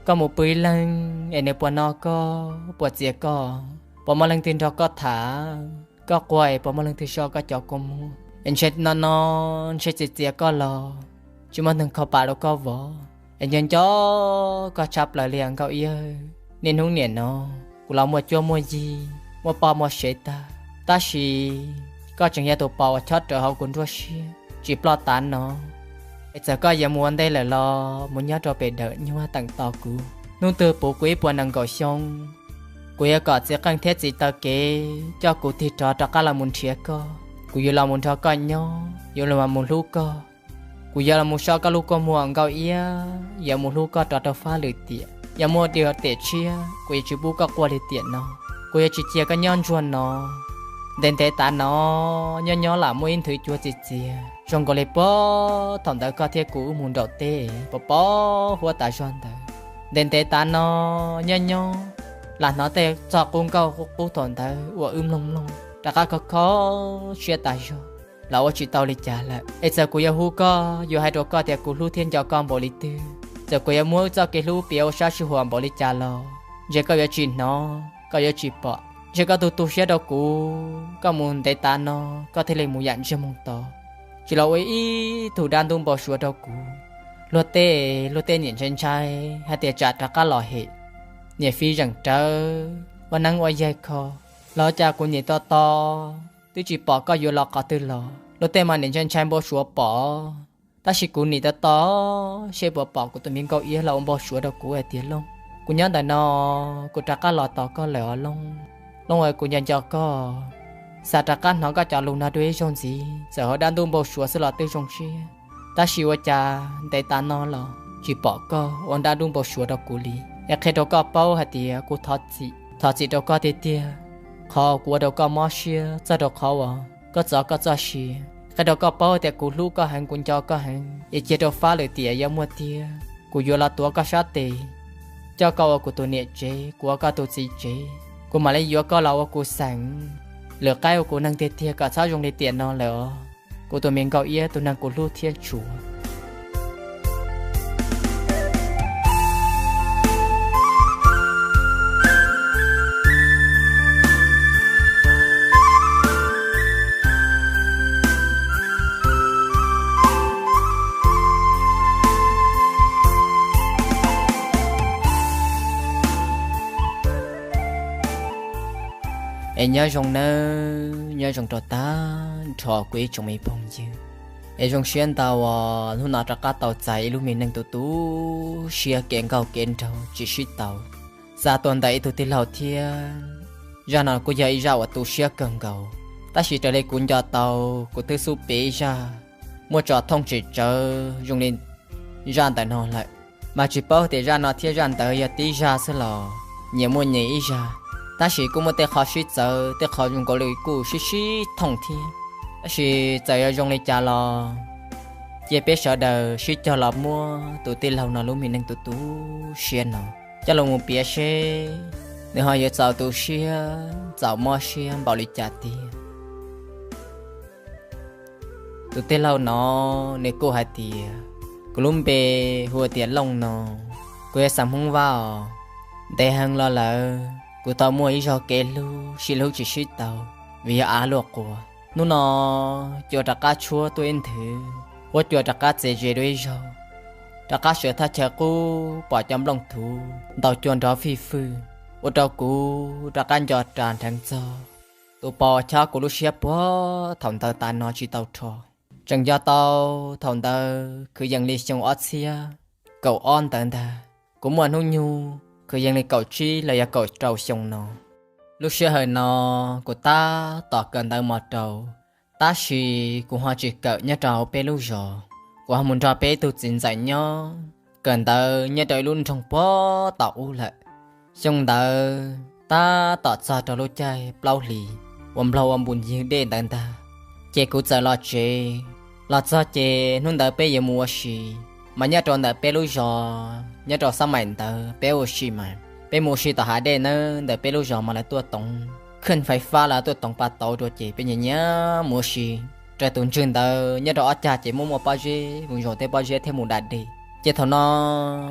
Koj mus pw ib leeg es nws puas no koj, puas txiav koj, puas muaj leej twg nrog koj tham, koj quaj es puas muaj leej twg so koj cov kua muag. Es ntshe no no, ntshe txiav txiav koj los tsis muaj neeg kho pam rau koj vov. Es nco nco koj tshaj plaws li os Nkauj Iab. Niaj hnub nim no kuv los muaj cuab muaj yig, muaj poj muaj sev tag, tab sis koj tseem yog tus pos uas chob rawv hauv kuv nruab siab tsis ploj tav no. Es txawm koj yuav mus ua ntej lawm los mus nyob rau pem dawm nyuag teem tos kuv. Hnub twg puv kuv ib puas nees nkaum xyoo, kuv yuav kom txiv qeej thiab txiv taw kev coj kuv tig rov rov qab los mus nrhiav koj. Kuv yuav los mus nrog koj nyob, yuav los mus hlub koj. Kuv yuav los mus so koj lub kua muag Nkauj Iab, yuav mus hlub koj rov rau fab lwm tiam. Yog muaj tiam tshiab kuv yuav tsis pub koj quaj li tiam no. Kuv yuav tsis cia koj nyob ntsuag no. Ntev ntev tav no, nyob nyob lam muaj ib nthwv cua txias txias zoo nkaus li puag thaum ntawd koj thiab kuv wb mus nraum teb pov pov huab tas zog ntawd. Ntev ntev tav no, nyob nyob lam hnov tej txoj qub nkauj qub qub thaum ntawd uas wb mloog mloog rov qab kho kho siab tas zog, los ua tsis tau li cas lawm. Es txawm kuv yuav hu koj, yuav hais rau koj tias kuv hlub thiab nco koj npaum li twg, txawm kuv yuav muab wb txoj kev hlub piav ua sab sij huam npaum li cas los ntshe koj yuav tsis hnov, koj yuav tsis pom. Ntshe koj tu tu siab rau kuv, koj mus ntev tav no koj thiaj li mus yam ntsiag moo to, tsis los ua ib tug dab ntub npau suav rau kuv. Luag tej, luag tej niam ntshai ntshai hais tias tsam rov qab los hem, niam fij zeem rawv ua neeb ua yaig kho, los cas kuv nim to to twb tsis pom koj yuav los qhov twg los. Luag tej mas niam ntshai ntshai npau suav pom, tab sis kuv nim to to seb puas pom kuv tus me Nkauj Iab los ua npau suav rau kuv hais tias Looj, kuv nyob ntawm no, kuv rov qab los tos koj lawm os Looj. Looj, kuv nco nco koj, xav rov qab hnov koj cov lus no dua ib zaug ntxiv, txawm ho dab ntub npau suav xwb los twb zoo siab. Tab sis ua cas ntev tav no los tsis pom koj ua dab ntub npau suav rau kuv li. Es qhia rau koj paub hais tias kuv thov txim, thov txim rau koj tiag tiag, qhov kuv ua rau koj mob siab txog rau qhov uas koj txov koj txoj sia. Qhia rau koj paub tias kuv hlub koj heev, kuv nco koj heev, es cia rau fab lwm tiam yuav muaj tiag kuv yuav los tuav koj sab tes, coj koj ua kuv tus niam tsev, kuv ua koj tus txiv tsev. Kuv mam li yuav koj los ua kuv xeem, lwm qaib ua kuv neeg tiag tiag kom txhob zoo li tiam no lawm os, kuv tus me Nkauj Iab, tus neeg kuv hlub thiab tshua. Es nyob zoo nawb, nyob zoo rau tag nrho kuv ib tsoom me phooj ywg. Es zoo siab ntau uas hnub no rov qab tau txais ib lub me neej tu tu siab kev nkauj kev nraug tsis sib tau, xa tuaj ntawm ib tug tij laug thiab. Zaj no kuj yog ib zaj uas tu siab kawg nkaus, tab sis raws li kuv nco tau, kuv twb xub piav ib zaj muaj tso thooj tsis tsawv zoo li zaj ntawm no lawm. Mas tsis paub tias zaj no thiab zaj ntawd yog tib zaj xwb los nyias muaj nyias ib zaj, tab sis kuj muaj tej qho sib txawv, tej qho zoo nkaus li kuj sib sib thooj thiab. Tab sis txawm yuav zoo li cas los cia peb sawv daws sib cog los muab tus tij laug no lub me neej tu tu siab no coj los mus piav seb nws ho yuav txaus tu siab txaus mob siab npaum li cas tiag. Tus tij laug no nws kuj hais tias, kuv lub npe hu ua tias Looj no, kuv yog xeem Hmoob Vaj os. Ntev heev los lawm kuv tau muaj ib zaug kev hlub sib hlub tsis sib tau vim yog av luaj quas. Hnub no cua rov qab tshuab tuaj ib nthwv, huab cua rov qab txias ze dua ib zaug, rov qab sawv thaj chaw qub pom cov nplooj thuv ntaus cua nrov fij fwj, ua rau kuv rov qab nco ras nrheev txog tus pos chob kuv lub siab puag thaum ntawd tas no tsis tau rho. Tseem nco tau thaum ntawd kwv yees li xyoo ob txhiab kaum ob ntawd ntag, kuv muaj hnub nyoog kwv yees li kaum tsib los yog kaum rau xyoo no. Lub sij hawm no kuv tab tom kawm ntawv mos rau, tab sis kuv ho tsis kawm nyob rau hauv peb lub zos, kuv ho mus nrog peb ib tug txiv ntxawm nyob. Kawm ntawv nyob rau ib lub nroog puag tom ub lawm. Xyoo ntawd tab tom txog rau lub caij plaub hlis uas nplog ua npus ywg dej ntawd ntag, ces kuv txawm los tsev. Los txog ces hnub ntawd peb yuav mus ua si, mas nyob rau ntawm peb lub zos nyob rau xab maim ntawd peb ua si mas peb mus ua si tom hav dej nawb, ntawm peb lub zos mas lawv tuaj toov khwj fais fab los tuaj toov pa tauv rau ces peb nyiam nyiam mus ua si. Raws tus ntswg ntawd nyob rau ob cag ces muaj muaj pob zeb, mus zaum tej pob zeb thiab mus da dej. Ces thaum no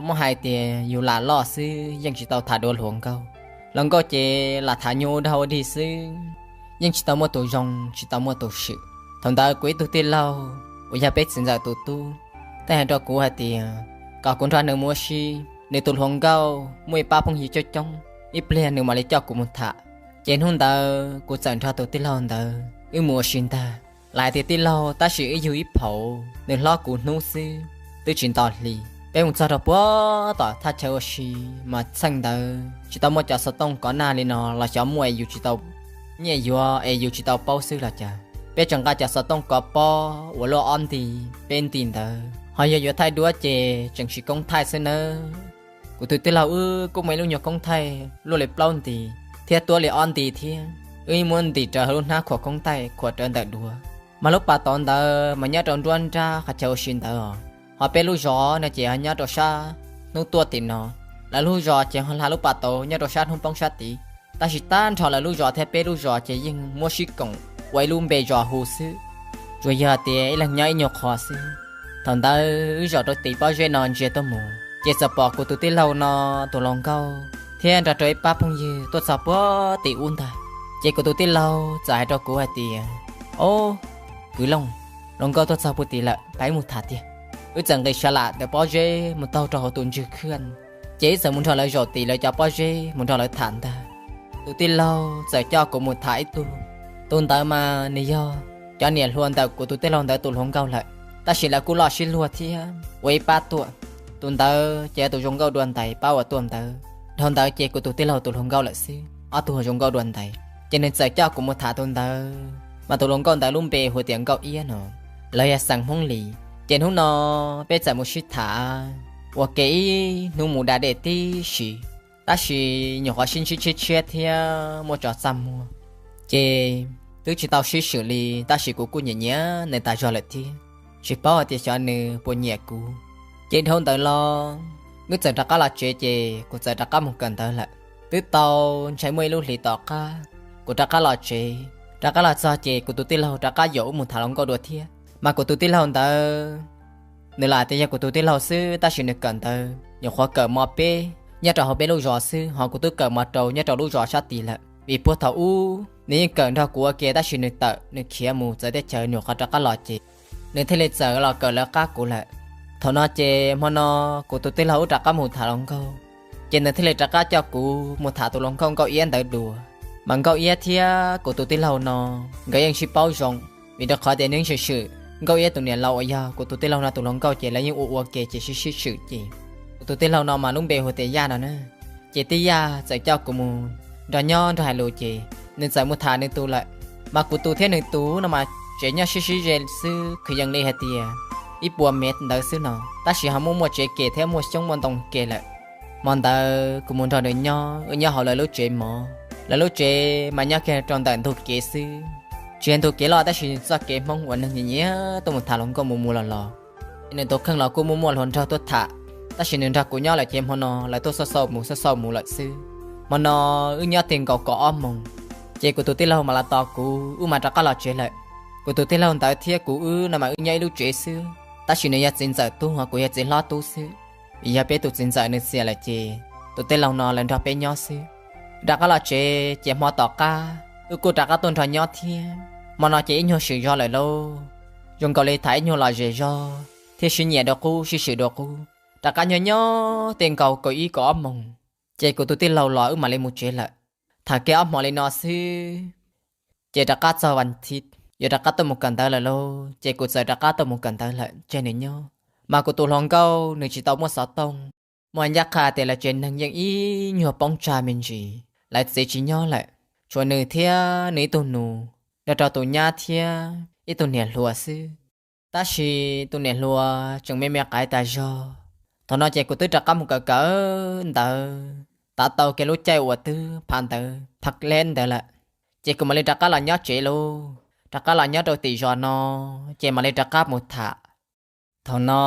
muab hais tias yus lam loj xwb yeej tsis tau tham dua hluas nkauj. Hluas nkauj ces lam tham nyuj ua dog ua dig xwb, yeej tsis tau muaj tus zoo tsis tau muaj tus swm. Thaum ntawd kuv ib tug tij laug uas yog peb txiv ntxawm tus tub, thiaj hais rau kuv hais tias kom kuv nrog nws mus ua si, nws tus hluas nkauj muaj ib pab phooj ywg coob coob, ib pliag nws mam li coj kuv mus tham. Ces hnub ntawd kuv txawm nrog tus tij laug ntawd wb mus ua si ntag. Lam hais tias tij laug tab sis wb yug ib phaum, nws hlob kuv hnub xwb twb tsis nto hli. Peb mus txog rau puag tom thaj chaw ua si, mas txheej ntawd tsis tau muaj cov xov tooj kov nag li no los xyov muaj es yus tsis tau nyiaj yuav es yus tsis tau paub xwb los cas. Peb tseem nqa cov xov tooj kov pob uas luaj ob nti peb nti ntawd, ho yog yuav thaij duab ces tseem tsis koob thaij xwb nawb. Kuv tus tij laug wb kuj muaj ib lub nyuag koob thaij luaj li plaub nti thiab tuab li ob nti thiab, wb muab ntim rawv hauv lub hnab khuam koob thaij khuam rawv ntawm duav. Mas lub pas tod ntawd mas nyob rau nruab nrab qhov chaw ua si ntawd os, ho peb lub zos no ces nyob rau sab hnub tuaj tim no. Lawv lub zos ces ho hla lub pas tod nyob rau sab hnub poob sab tid, tab sis tag nrho lawv lub zos thiab peb lub zos ces yeej muab sib koom ua ib lub npe zos hu xwb, tsuas yog tias ib leeg nyob ib nyuag qho xwb. Thaum ntawd wb zaum rau tim pob zeb no ntsia tuaj mus ces txawm pom kuv tus tij laug no tus hluas nkauj thiab nrog rau ib pab phooj ywg tuaj txog puag tim ub ntag. Ces kuv tus tij laug txawm hais rau kuv hais tias, Ob, kwv Looj, hluas nkauj tuaj txog puag tim lawm, peb mus tham tiag. Wb txawm nqis sa lam ntawm pob zeb mus taug rau hauv tus ntswg khaj, ces wb txawm mus nrog lawv zaum tim lawv cov pob zeb mus nrog lawv tham ntag. Tus tij laug txawm coj kuv mus tham ib tug, tus ntawd mas nws yog cov niam hluas ntawm kuv tus tij laug ntawd tus hluas nkauj lawm, tab sis lawv kuj loj sib luag thiab ua ib pab tuaj. Tus ntawd ces yog tus zoo nkauj dua ntais pab uas tuaj ntawd, dhau ntawd ces kuv tus tij laug tus hluas nkauj lawm xwb, ob tug zoo nkauj dua ntais. Ces nws txawm coj kuv mus tham tus ntawd, mas tus hluas nkauj ntawd lub npe hu tias Nkauj Iab no, lawv yog xeem Hmoob Lis. Ces hnub no peb txawm mus sib tham ua ke ib hnub mus da dej tib si, tab sis nyuam qhuav sib ntsib tshiab tshiab thiab muaj tso txaj muag, ces twb tsis tau sib swm li, tab sis kuv kuj nyiam nyiam nws tas zog lawm thiab, tsis paub hais tias xyov nws puas nyiam kuv. Ces dhau ntawd los wb txawm rov qab los tsev ces kuv txawm rov qab mus kawm ntawv lawm. Twb tau ntshai muaj ib lub hlis tom qab, kuv rov qab los tsev, rov qab los txog ces kuv tus tij laug rov qab yaum wb mus tham hluas nkauj dua thiab. Mas kuv tus tij laug ntawd, nws lam tias yog kuv tus tij laug xwb, tab sis nws kawm ntawv nyuam qhuav kawm mos peb nyob rau hauv peb lub zos xwb, ho kuv twb kawm mos rau nyob rau lub zos sab tid lawm. Vim puag thaum ub nws yeej kawm nrog kuv ua ke, tab sis nws tawm nws khiav mus txawv teb chaws, nyuam qhuav rov qab los ces nws thiaj li txawm los kawm lawv qab kuv lawm. Thaum no ces hmo no kuv tus tij laug wb rov qab mus tham hluas nkauj, ces nws thiaj li rov qab coj kuv mus tham tus hluas nkauj Nkauj Iab ntawd dua. Mas Nkauj Iab thiab kuv tus tij laug no nkawd yeej sib paub zoo, vim rau qhov tias nws swm swm Nkauj Iab tus niam laus uas yog kuv tus tij laug no tus hluas nkauj ces lawv yeej ua ua ke ces sib sib swm ces kuv tus tij laug no mas lub npe hu tias Yaj no na. Ces tij Yaj txawm coj kuv mus nrog nyob nrog hais lus ces nws txawm mus tham nws tus lawm. Mas kuv tus thiab nws tus no mas tsev nyob sib sib ze xwb, kwv yees li hais tias ib puas mev ntawd xwb no, tab sis ho muaj muaj tsev ke thiab muaj xyoob muaj ntoo ke lawm. Hmo ntawd kuv mus nrog nws nyob, wb nyob hauv lawv lub tsev mov. Lawv lub tsev mas nyob kiag rau ntawm ntug kev xwb, tsis yog ntug kev loj tab sis txoj kev Hmoob uas neeg nyiam nyiam tuaj mus tham hluas nkauj mus mus los los. Nws tus kheej los kuj muaj muaj hluas nraug tuaj tham, tab sis nws nrog kuv nyob lawm ces hmo no lawv tuaj xauj xauj mus xauj xauj mus lawm xwb. Hmo no wb nyob ti nkaus kaum ob moos, ces kuv tus tij laug mam los tos kuv, wb mam rov qab los tsev lawm. Kuv tus tij laug ntawd thiab kuv wb no mas wb nyob ib lub tsev xwb, tab sis nws yog txiv ntxawm tub ho kuv yog txiv hlob tub xwb. Vim yog peb tus txiv ntxawm nws xiam lawm ces tus tij laug no lawv nrog peb nyob xwb. Rov qab los tsev ces hmo tom qab wb kuj rov qab tuaj nrog nyob thiab. Hmo no ces ib nyuag swm zog lawm lauj, zoo nkaus li tham ib nyuag lom zem zog thiab sib nyiam dua qub sib swm dua qub. Rov qab nyob nyob ti nkaus kaum ib kaum ob moos, ces kuv tus tij laug los wb mam li mus tsev lawm. Tham kiag ob hmo li no xwb, ces rov qab txog vas thiv yuav rov qab tuaj mus kawm ntawv lawm lauj, ces kuv txawm rov qab tuaj mus kawm ntawv lawm tseg nws nyob. Mas kuv tus hluas nkauj nws tsis tau muaj xov tooj, muaj ncaj qha tias lawv tsev neeg yeej ib nyuag poob tsag me ntsis, lawv txiv tsis nyob lawm, tshuav nws thiab nws ib tug nus, nrog rau tus nyab thiab ib tug niam hluas xwb. Tab sis tus niam hluas tseem me me qaiv tas zog. Thaum no ces kuv twb rov qab mus kawm kawm ntawv, tav tau kiag lub caij uas twb phav ntawv phav leb ntawd lawm, ces kuv mam li rov qab los nyob tsev lauj. Rov qab los nyob rau tim zos no, ces mam li rov qab mus tham. Thaum no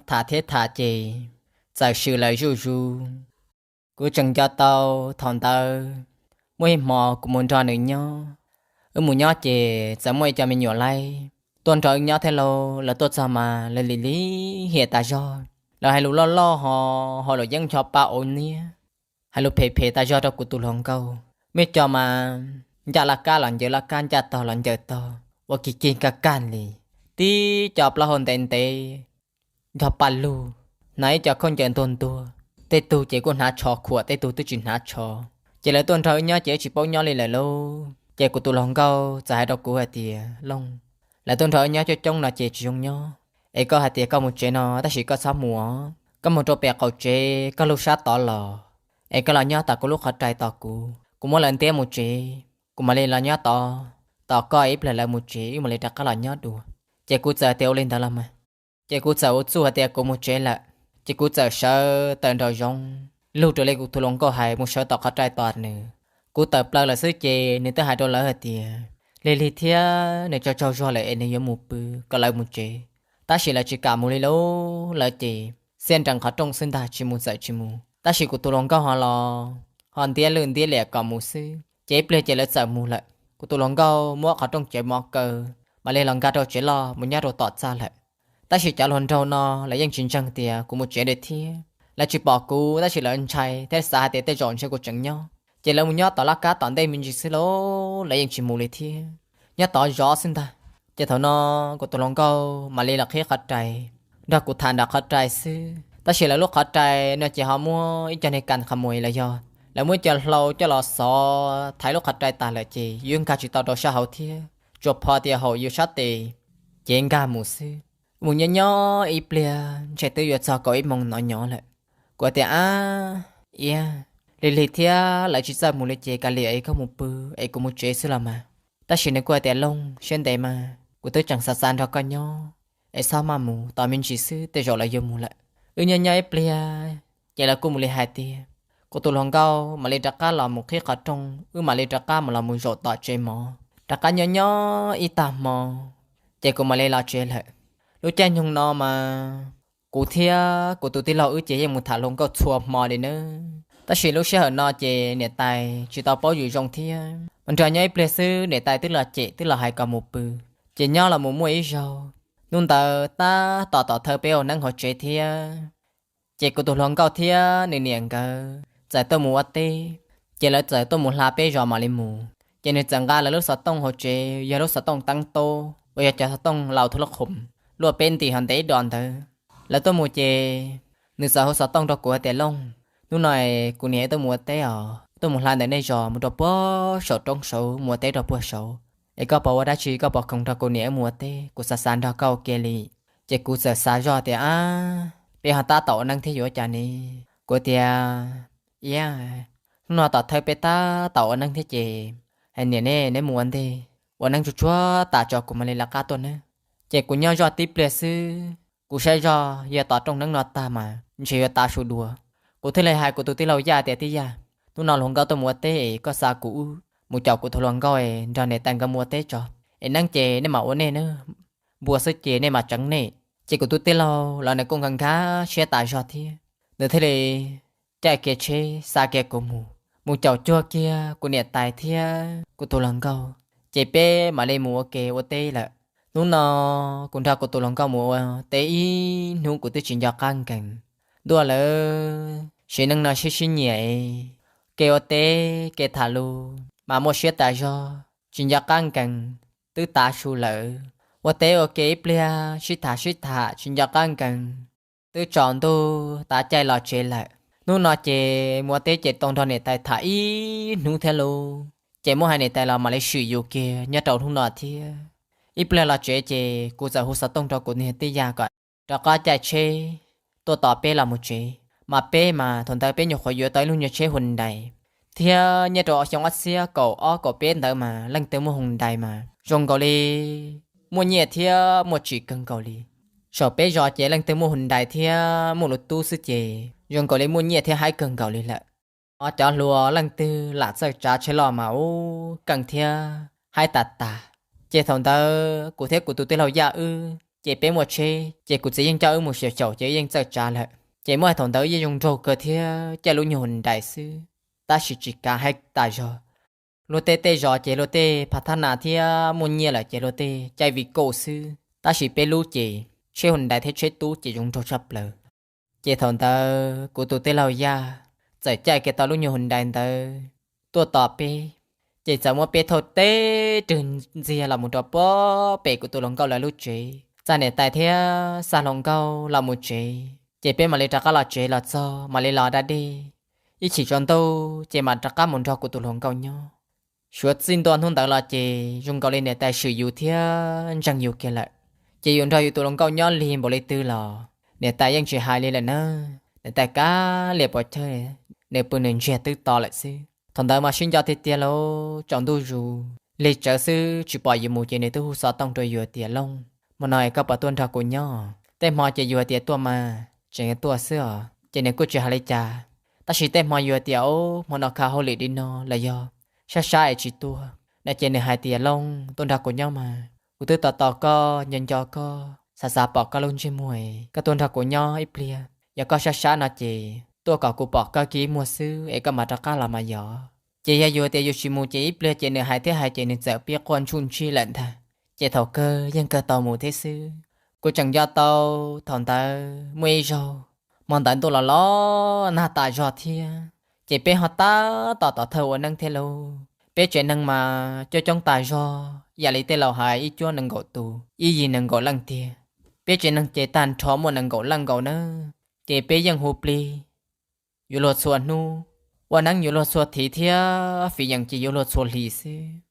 tham thiab tham ces txawm swm lawm zuj zus. Kuv tseem nco tau thaum ntawd muaj ib hmo kuv mus nrog nws nyob. Wb mus nyob ces txawm muaj ib co me nyuam laib tuaj nrog wb nyob thiab lauj. Lawv tuaj txog mas lawv lim lim hiam tas zog, Lawv hais lus loj loj ho, ho luam yeeb ncho pa auv niab, hais lus phem phem tas zog rau kuv tus hluas nkauj. Muaj cov mas ncaj laj kab los ncaws laj kab, ncaj tog los ncaws tog, ua kig kig kaj kaj li. Tib co plaub hau ntev ntev, ncho pa lug, hnav ib co khaub ncaws ntuag ntuag, tej tug ces kuj hnav tsho khuam, tej tug twb tsis hnav tsho. Ces lawv tuaj nrog wb nyob ces wb tsis paub nyob li lawm lauj. Ces kuv tus hluas nkauj txawm hais rau kuv hais tias, Looj, lawv tuaj nrog wb nyob coob coob no ces tsis zoo nyob, es koj hais tias koj mus tsev no tab sis koj txhob mus os, koj mus rau pem qaum tsev koj lug sab tod los, es koj los nyob tom kuv lub qhov rai tos kuv, kuv muab lawv ntiab mus tsev, kuv mam li los nyob tod tos koj, ib pliag lawv mus tsev wb mam li rov qab los nyob dua. Ces kuv txawm tias ua li ntawd los mas. Ces kuv txawm ua txuj hais tias kuv mus tsev lawm, ces kuv txawm sawv tawm nraum zoov, lug raws li kuv tus hluas nkauj hais mus sawv tom qhov rai tos nws. Kuv tawm plaws lawm xwb ces nws twb hais rau lawv hais tias, Lig lig thiab, nws tsaug tsaug zog lawm es nws yuav mus pw, kom lawv mus tsev. Tab sis lawv tsis kam mus li lauj, lawv ces xiab nrees qhov rooj xwb ntag, tsis mus txawm tsis mus. Tab sis kuv tus hluas nkauj ho los ho ntiab lwj ntiab liam kom mus xwb, ces ib pliag ces lawv txawm mus lawm. Kuv tus hluas nkauj muab qhov rooj cawv mov kaw, mam li los nkag rau tsev loj mus nyob rau tom txaj lawm. Tab sis cov hluas nraug no lawv yeej tsis ntseeg tias kuv mus tsev lawm thiab. Lawv tsis pom kuv tab sis lawv ntshai thiab xav hais tias tej zaum ntshe kuv tseem nyob, ces lawv mus nyob tom laj kab tom ntej me ntsis xwb lauj, lawv yeej tsis mus li thiab, nyob tod zov xwb ntag. Ces thaum no kuv tus hluas nkauj mam li los qhib qhov rai, nrog kuv tham nram qhov rai xwb. Tab sis lawv lub qhov rai no ces ho muab ib co niag kas qhov muag los yog lawv muab ib co hlau coj los xov thaiv lub qhov rai tas lawm ces yus nkag tsis tau rau sab hauv thiab, tsuas pho tias haum yus sab tes ces nkag mus xwb. Mus nyob nyob ib pliag ntshe twb yuav txog kaum ib moos no nyob lawm. Kuv tias, Ab, iab, lig lig thiab, lawv tsis txawj mus li ces kav liam es koj mus pw, es kuv mus tsev xwb los mas. Tab sis nws kuj hais tias, Looj, siab ntev mas, kuv twb tseem xav xav nrog koj nyob, es txhob maj mus, tos me ntsis xwb tej zaum lawv yuav mus lawm. Wb nyob nyob ib pliag ces lawv kuj mus li hais tiag. Kuv tus hluas nkauj mam li rov qab los mus qhib qhov rooj, wb mam li rov qab mus los mus zaum tom tsev mov, rov qab nyob nyob ib tag hmo ces kuv mam li los tsev lawm. Lub caij nyoog no mas kuv thiab kuv tus tij laug wb ces yeej mus tham hluas nkauj txhua hmo li nawb. Tab sis lub sij hawm no ces niam tais tsis tau paub yus zoo thiab, nrog nyob ib pliag xwb niam tais twb los cem twb los hais kom mus pw. Ces nyob los mus muaj ib zaug, hnub ntawd tab tom tom thawj peb ua neeb hauv tsev thiab. Ces kuv tus hluas nkauj thiab nws niam nkawd txawm tuaj mus ua teb, ces lawv txawm tuaj mus hla peb zos mam li mus. Ces nws txawm nqa lawv lub xov tooj hauv tsev, yog lub xov tooj teeb tob uas yog cov xov tooj laus thub lub qhum, luaj peb ntim ho ntev ib dos ntawd. Lawv tuaj mus ces nws txawm hu xov tooj rau kuv hais tias, Looj, hnub no kuv niam wb tuaj mus ua teb os, tuaj mus hla ntawm nej zos mus rau puag saum roob saud, mus ua teb rau puag saud, es koj puas ua dab tsi, koj puas khoom nrog kuv niam wb mus ua teb, kuv xav xav nrog koj ua ke li. Ces kuv txawm xav zoj tias, Ab, peb ho tab tom ua neeb thiab yuav ua cas ne? Kuv tias, Iab, hnub no tom thawj peb tab tom ua neeb thiab ces, hais niam nej, neb mus ua ntej, ua neeb tsuag tsuag tas tso kuv mam li lawv qab tuaj nawb. Ces kuv nyob zoj tib pliag xwb, kuv saib zoj yog tom rooj neeb no tag mas ntshe yuav tav su dua. Kuv thiaj li hais kuv tus tij laug Yaj tias, Tij Yaj, hnub no hluas nkauj tuaj mus ua teb es koj xa kuv wb mus caum kuv tus hluas nkauj es nrog niam tais nkawd mus ua teb tso, es neeb ces nej mam ua nej nawb, npua xwb ces nej mam tseev nej. Ces kuv tus tij laug los nws kuj nkag nkag siab tas zog thiab, nws thiaj li caij kiag tsheb xa kiag kuv mus, mus caum cuag kiag kuv niam tais thiab kuv tus hluas nkauj, ces peb mam li mus ua ke ua teb lawm. Hnub no kuv nrog kuv tus hluas nkauj mus ua teb ib hnub kuv twb tsis nco qab nkees. Ntuj lawm, sim neej no sib sib nyiam, kev ua teb kev tham lus mas muaj siab tas zog, tsis nco qab nkees, twb tav su lawm. Ua teb ua ke ib pliag sib tham sib tham tsis nco qab nkees, twb tsaus ntuj tav caij los tsev lawm. Hnub no ces mus ua teb ces tau nrog niam tais tham ib hnub thiab lauj, ces muab hais niam tais los mam li swm yus kiag nyob rau hnub no thiab. Ib pliag los tsev ces kuv txawm hu xov tooj rau kuv niag tij Yaj kom rov qab caij tsheb tuaj tos peb los mus tsev. Mas peb mas thaum ntawd peb nyuam qhuav yuav tau ib lub nyuag tsheb Hyundai, thiab nyob rau xyoo ob txhiab kaum ob kaum peb ntawd mas leej twg muaj Hyundai mas zoo nkaus li muaj nyiaj thiab muaj tsim kawg nkaus li. Saum peb zos ces leej twg muaj Hyundai thiab muaj lus tub xwb ces zoo nkaus li muaj nyiaj thiab haib kawg nkaus li lawm. Ho cov hluas leej twg lam txawj tsav tsheb loj mas ub keej thiab haib tas tas. Ces thaum ntawd kuv thiab kuv tus tij laug Yaj wb ces peb muaj tsheb ces kuv txiv yeej coj wb mus xyaum xyaum ces wb yeej txawj tsav lawm. Ces muaj thaum ntawd yeej zoo nraug kawg thiab caij lub nyuag Hyundai xwb, tab sis tsis kav haib tas zog. Luag tej tej zos ces luag tej phav thab nas thiab muaj nyiaj lawm ces luag tej caij Vigo xwb, tab sis peb lub ces tsheb Hyundai thiab tsheb tub ces zoo nraug tshaj plaws. Ces thaum ntawd kuv tus tij laug Yaj txawm caij kiag tau lub nyuag Hyundai ntawd tuaj tos peb, ces txawm muab peb thauj teb rwg ntxiag los mus rau puag pem kuv tus hluas nkauj lawv lub tsev, xa niam tais thiab xa hluas nkauj los mus tsev, ces peb mam li rov qab los tsev los txog mam li los da dej, ib chim tsaus ntuj ces mam rov qab mus nrog kuv tus hluas nkauj nyob. Suav txij ntua hnub ntawd los ces zoo nkaus li niam tais swm yus thiab ntseeg yus kiag lawm. Ces yus nrog yus tus hluas nkauj nyob lig npaum li twg los niam tais yeej tsis hais li lawm na. Niam tais kav liam puas chawj, nws pw nws ntsiag twb to lawm xwb. Thaum ntawd mas sib nco tiag tiag lauj, tsaus ntuj zus lig tsawv xwb tsis pom yus mus ces nws twb hu xov tooj rau yus tias, Looj, hmo no es koj puas tuaj nrog kuv nyob? Tej hmo ces yus hais tias tuaj mas tseem tuaj xwb os, ces nws kuj tsis hais li cas. Tab sis tej hmo yus hais tias, Ob, hmo no kha hauj lwm li no los yog sab sab es tsis tuaj no ces nws hais tias, Looj, tuaj nrog kuv nyob mas, kuv twb tos tos koj, nco nco koj, xav xav pom koj lub ntsej muag, koj tuaj nrog kuv nyob ib pliag, yog koj sab sab no ces tuaj kom kuv pom koj kiag ib muag xwb es koj mam rov qab los mas yog. Ces yog yus tias yus tsis mus ces ib pliag ces nws hais thiab hais ces nws txawm pib quaj ntsuj ntsij lawm ntag. Ces thaum kawg yeej kawg tau mus thiab xwb. Kuv tseem nco tau thaum ntawd muaj ib zaug, hmo ntawd ntuj los los nag tas zog thiab, ces peb ho tab tom tos thawj ua neeb thiab lauj. Peb tsev neeg mas coob coob tas zog ib yam li tej laus hais ib cuab nees nkaum tus, ib yig nees nkaum leej tiag. Peb tsev neeg ces tag nrho muaj nees nkaum leej nkaus na, ces peb yeej hu plig yuav luag txhua hnub, ua neeb yuav luag txhua thiv thiab fim yeem ces yuav luag txhua hlis xwb.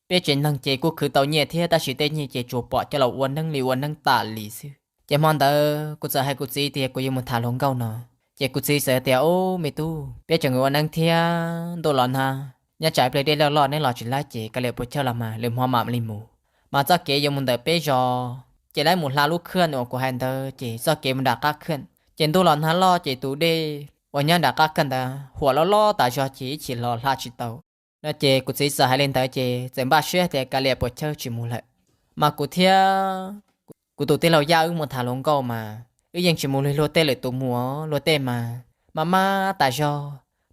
Peb tsev neeg ces kuj khwv tau nyiaj thiab tab sis tej nyiaj ces tsuas pom coj los ua neeb li ua neeb tas li xwb. Ces hmo ntawd kuv txawm hais kuv txiv tias kuv yuav mus tham hluas nkauj no, ces kuv txiv txawm tias, Ob, me tub, peb tseem ua neeb thiab, ntuj los nag, nyob tsam ib pliag dej loj loj neb los tsis laib ces kav liam puas chawj los mas lwm hmo mam li mus. Mas txoj kev yuav mus ntawm peb zos ces lawv mus hla lub khaj uas kuv hais ntawd ces txoj kev mus nram qab khaj, ces ntuj los nag loj ces tus dej uas nyob nram qab khaj ntawd huam loj loj tas zog ces ib chim los hla tsis tau no ces kuv txiv txawm hais li ntawd ces txawm npaj siab tias kav liam puas chawj tsis mus lawm. Mas kuv thiab kuv tus tij laug Yaj wb mus tham hluas nkauj mas wb yeej tsis mus li luag tej lwm tus mus, luag tej mas maj maj tas zog,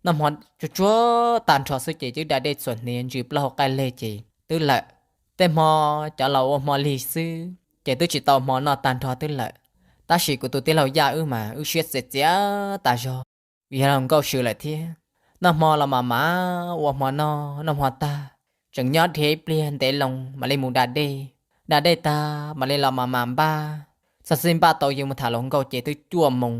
noj hmo tsuag tsuag tag nrho xwb ces twb da dej txhuam hniav ntsws plaub hau qaij leg ces twb lawm. Tej hmo cov laus ua hmo lig xwb ces twb tsis tau hmo noj tag nrho twb lawm. Tab sis kuv tus tij laug Yaj wb mas wb siab txias txias tas zog, vim yog hluas nkauj swm lawm thiab. Noj hmo los mam mam ua hmo noj, noj hmo tag tseem nyob dhia ib pliag ntev loo mam li mus da dej. Da dej tag mam li los mam mam npaj. Txog txij npaj tau yuav mus tham hluas nkauj ces twb cuaj moos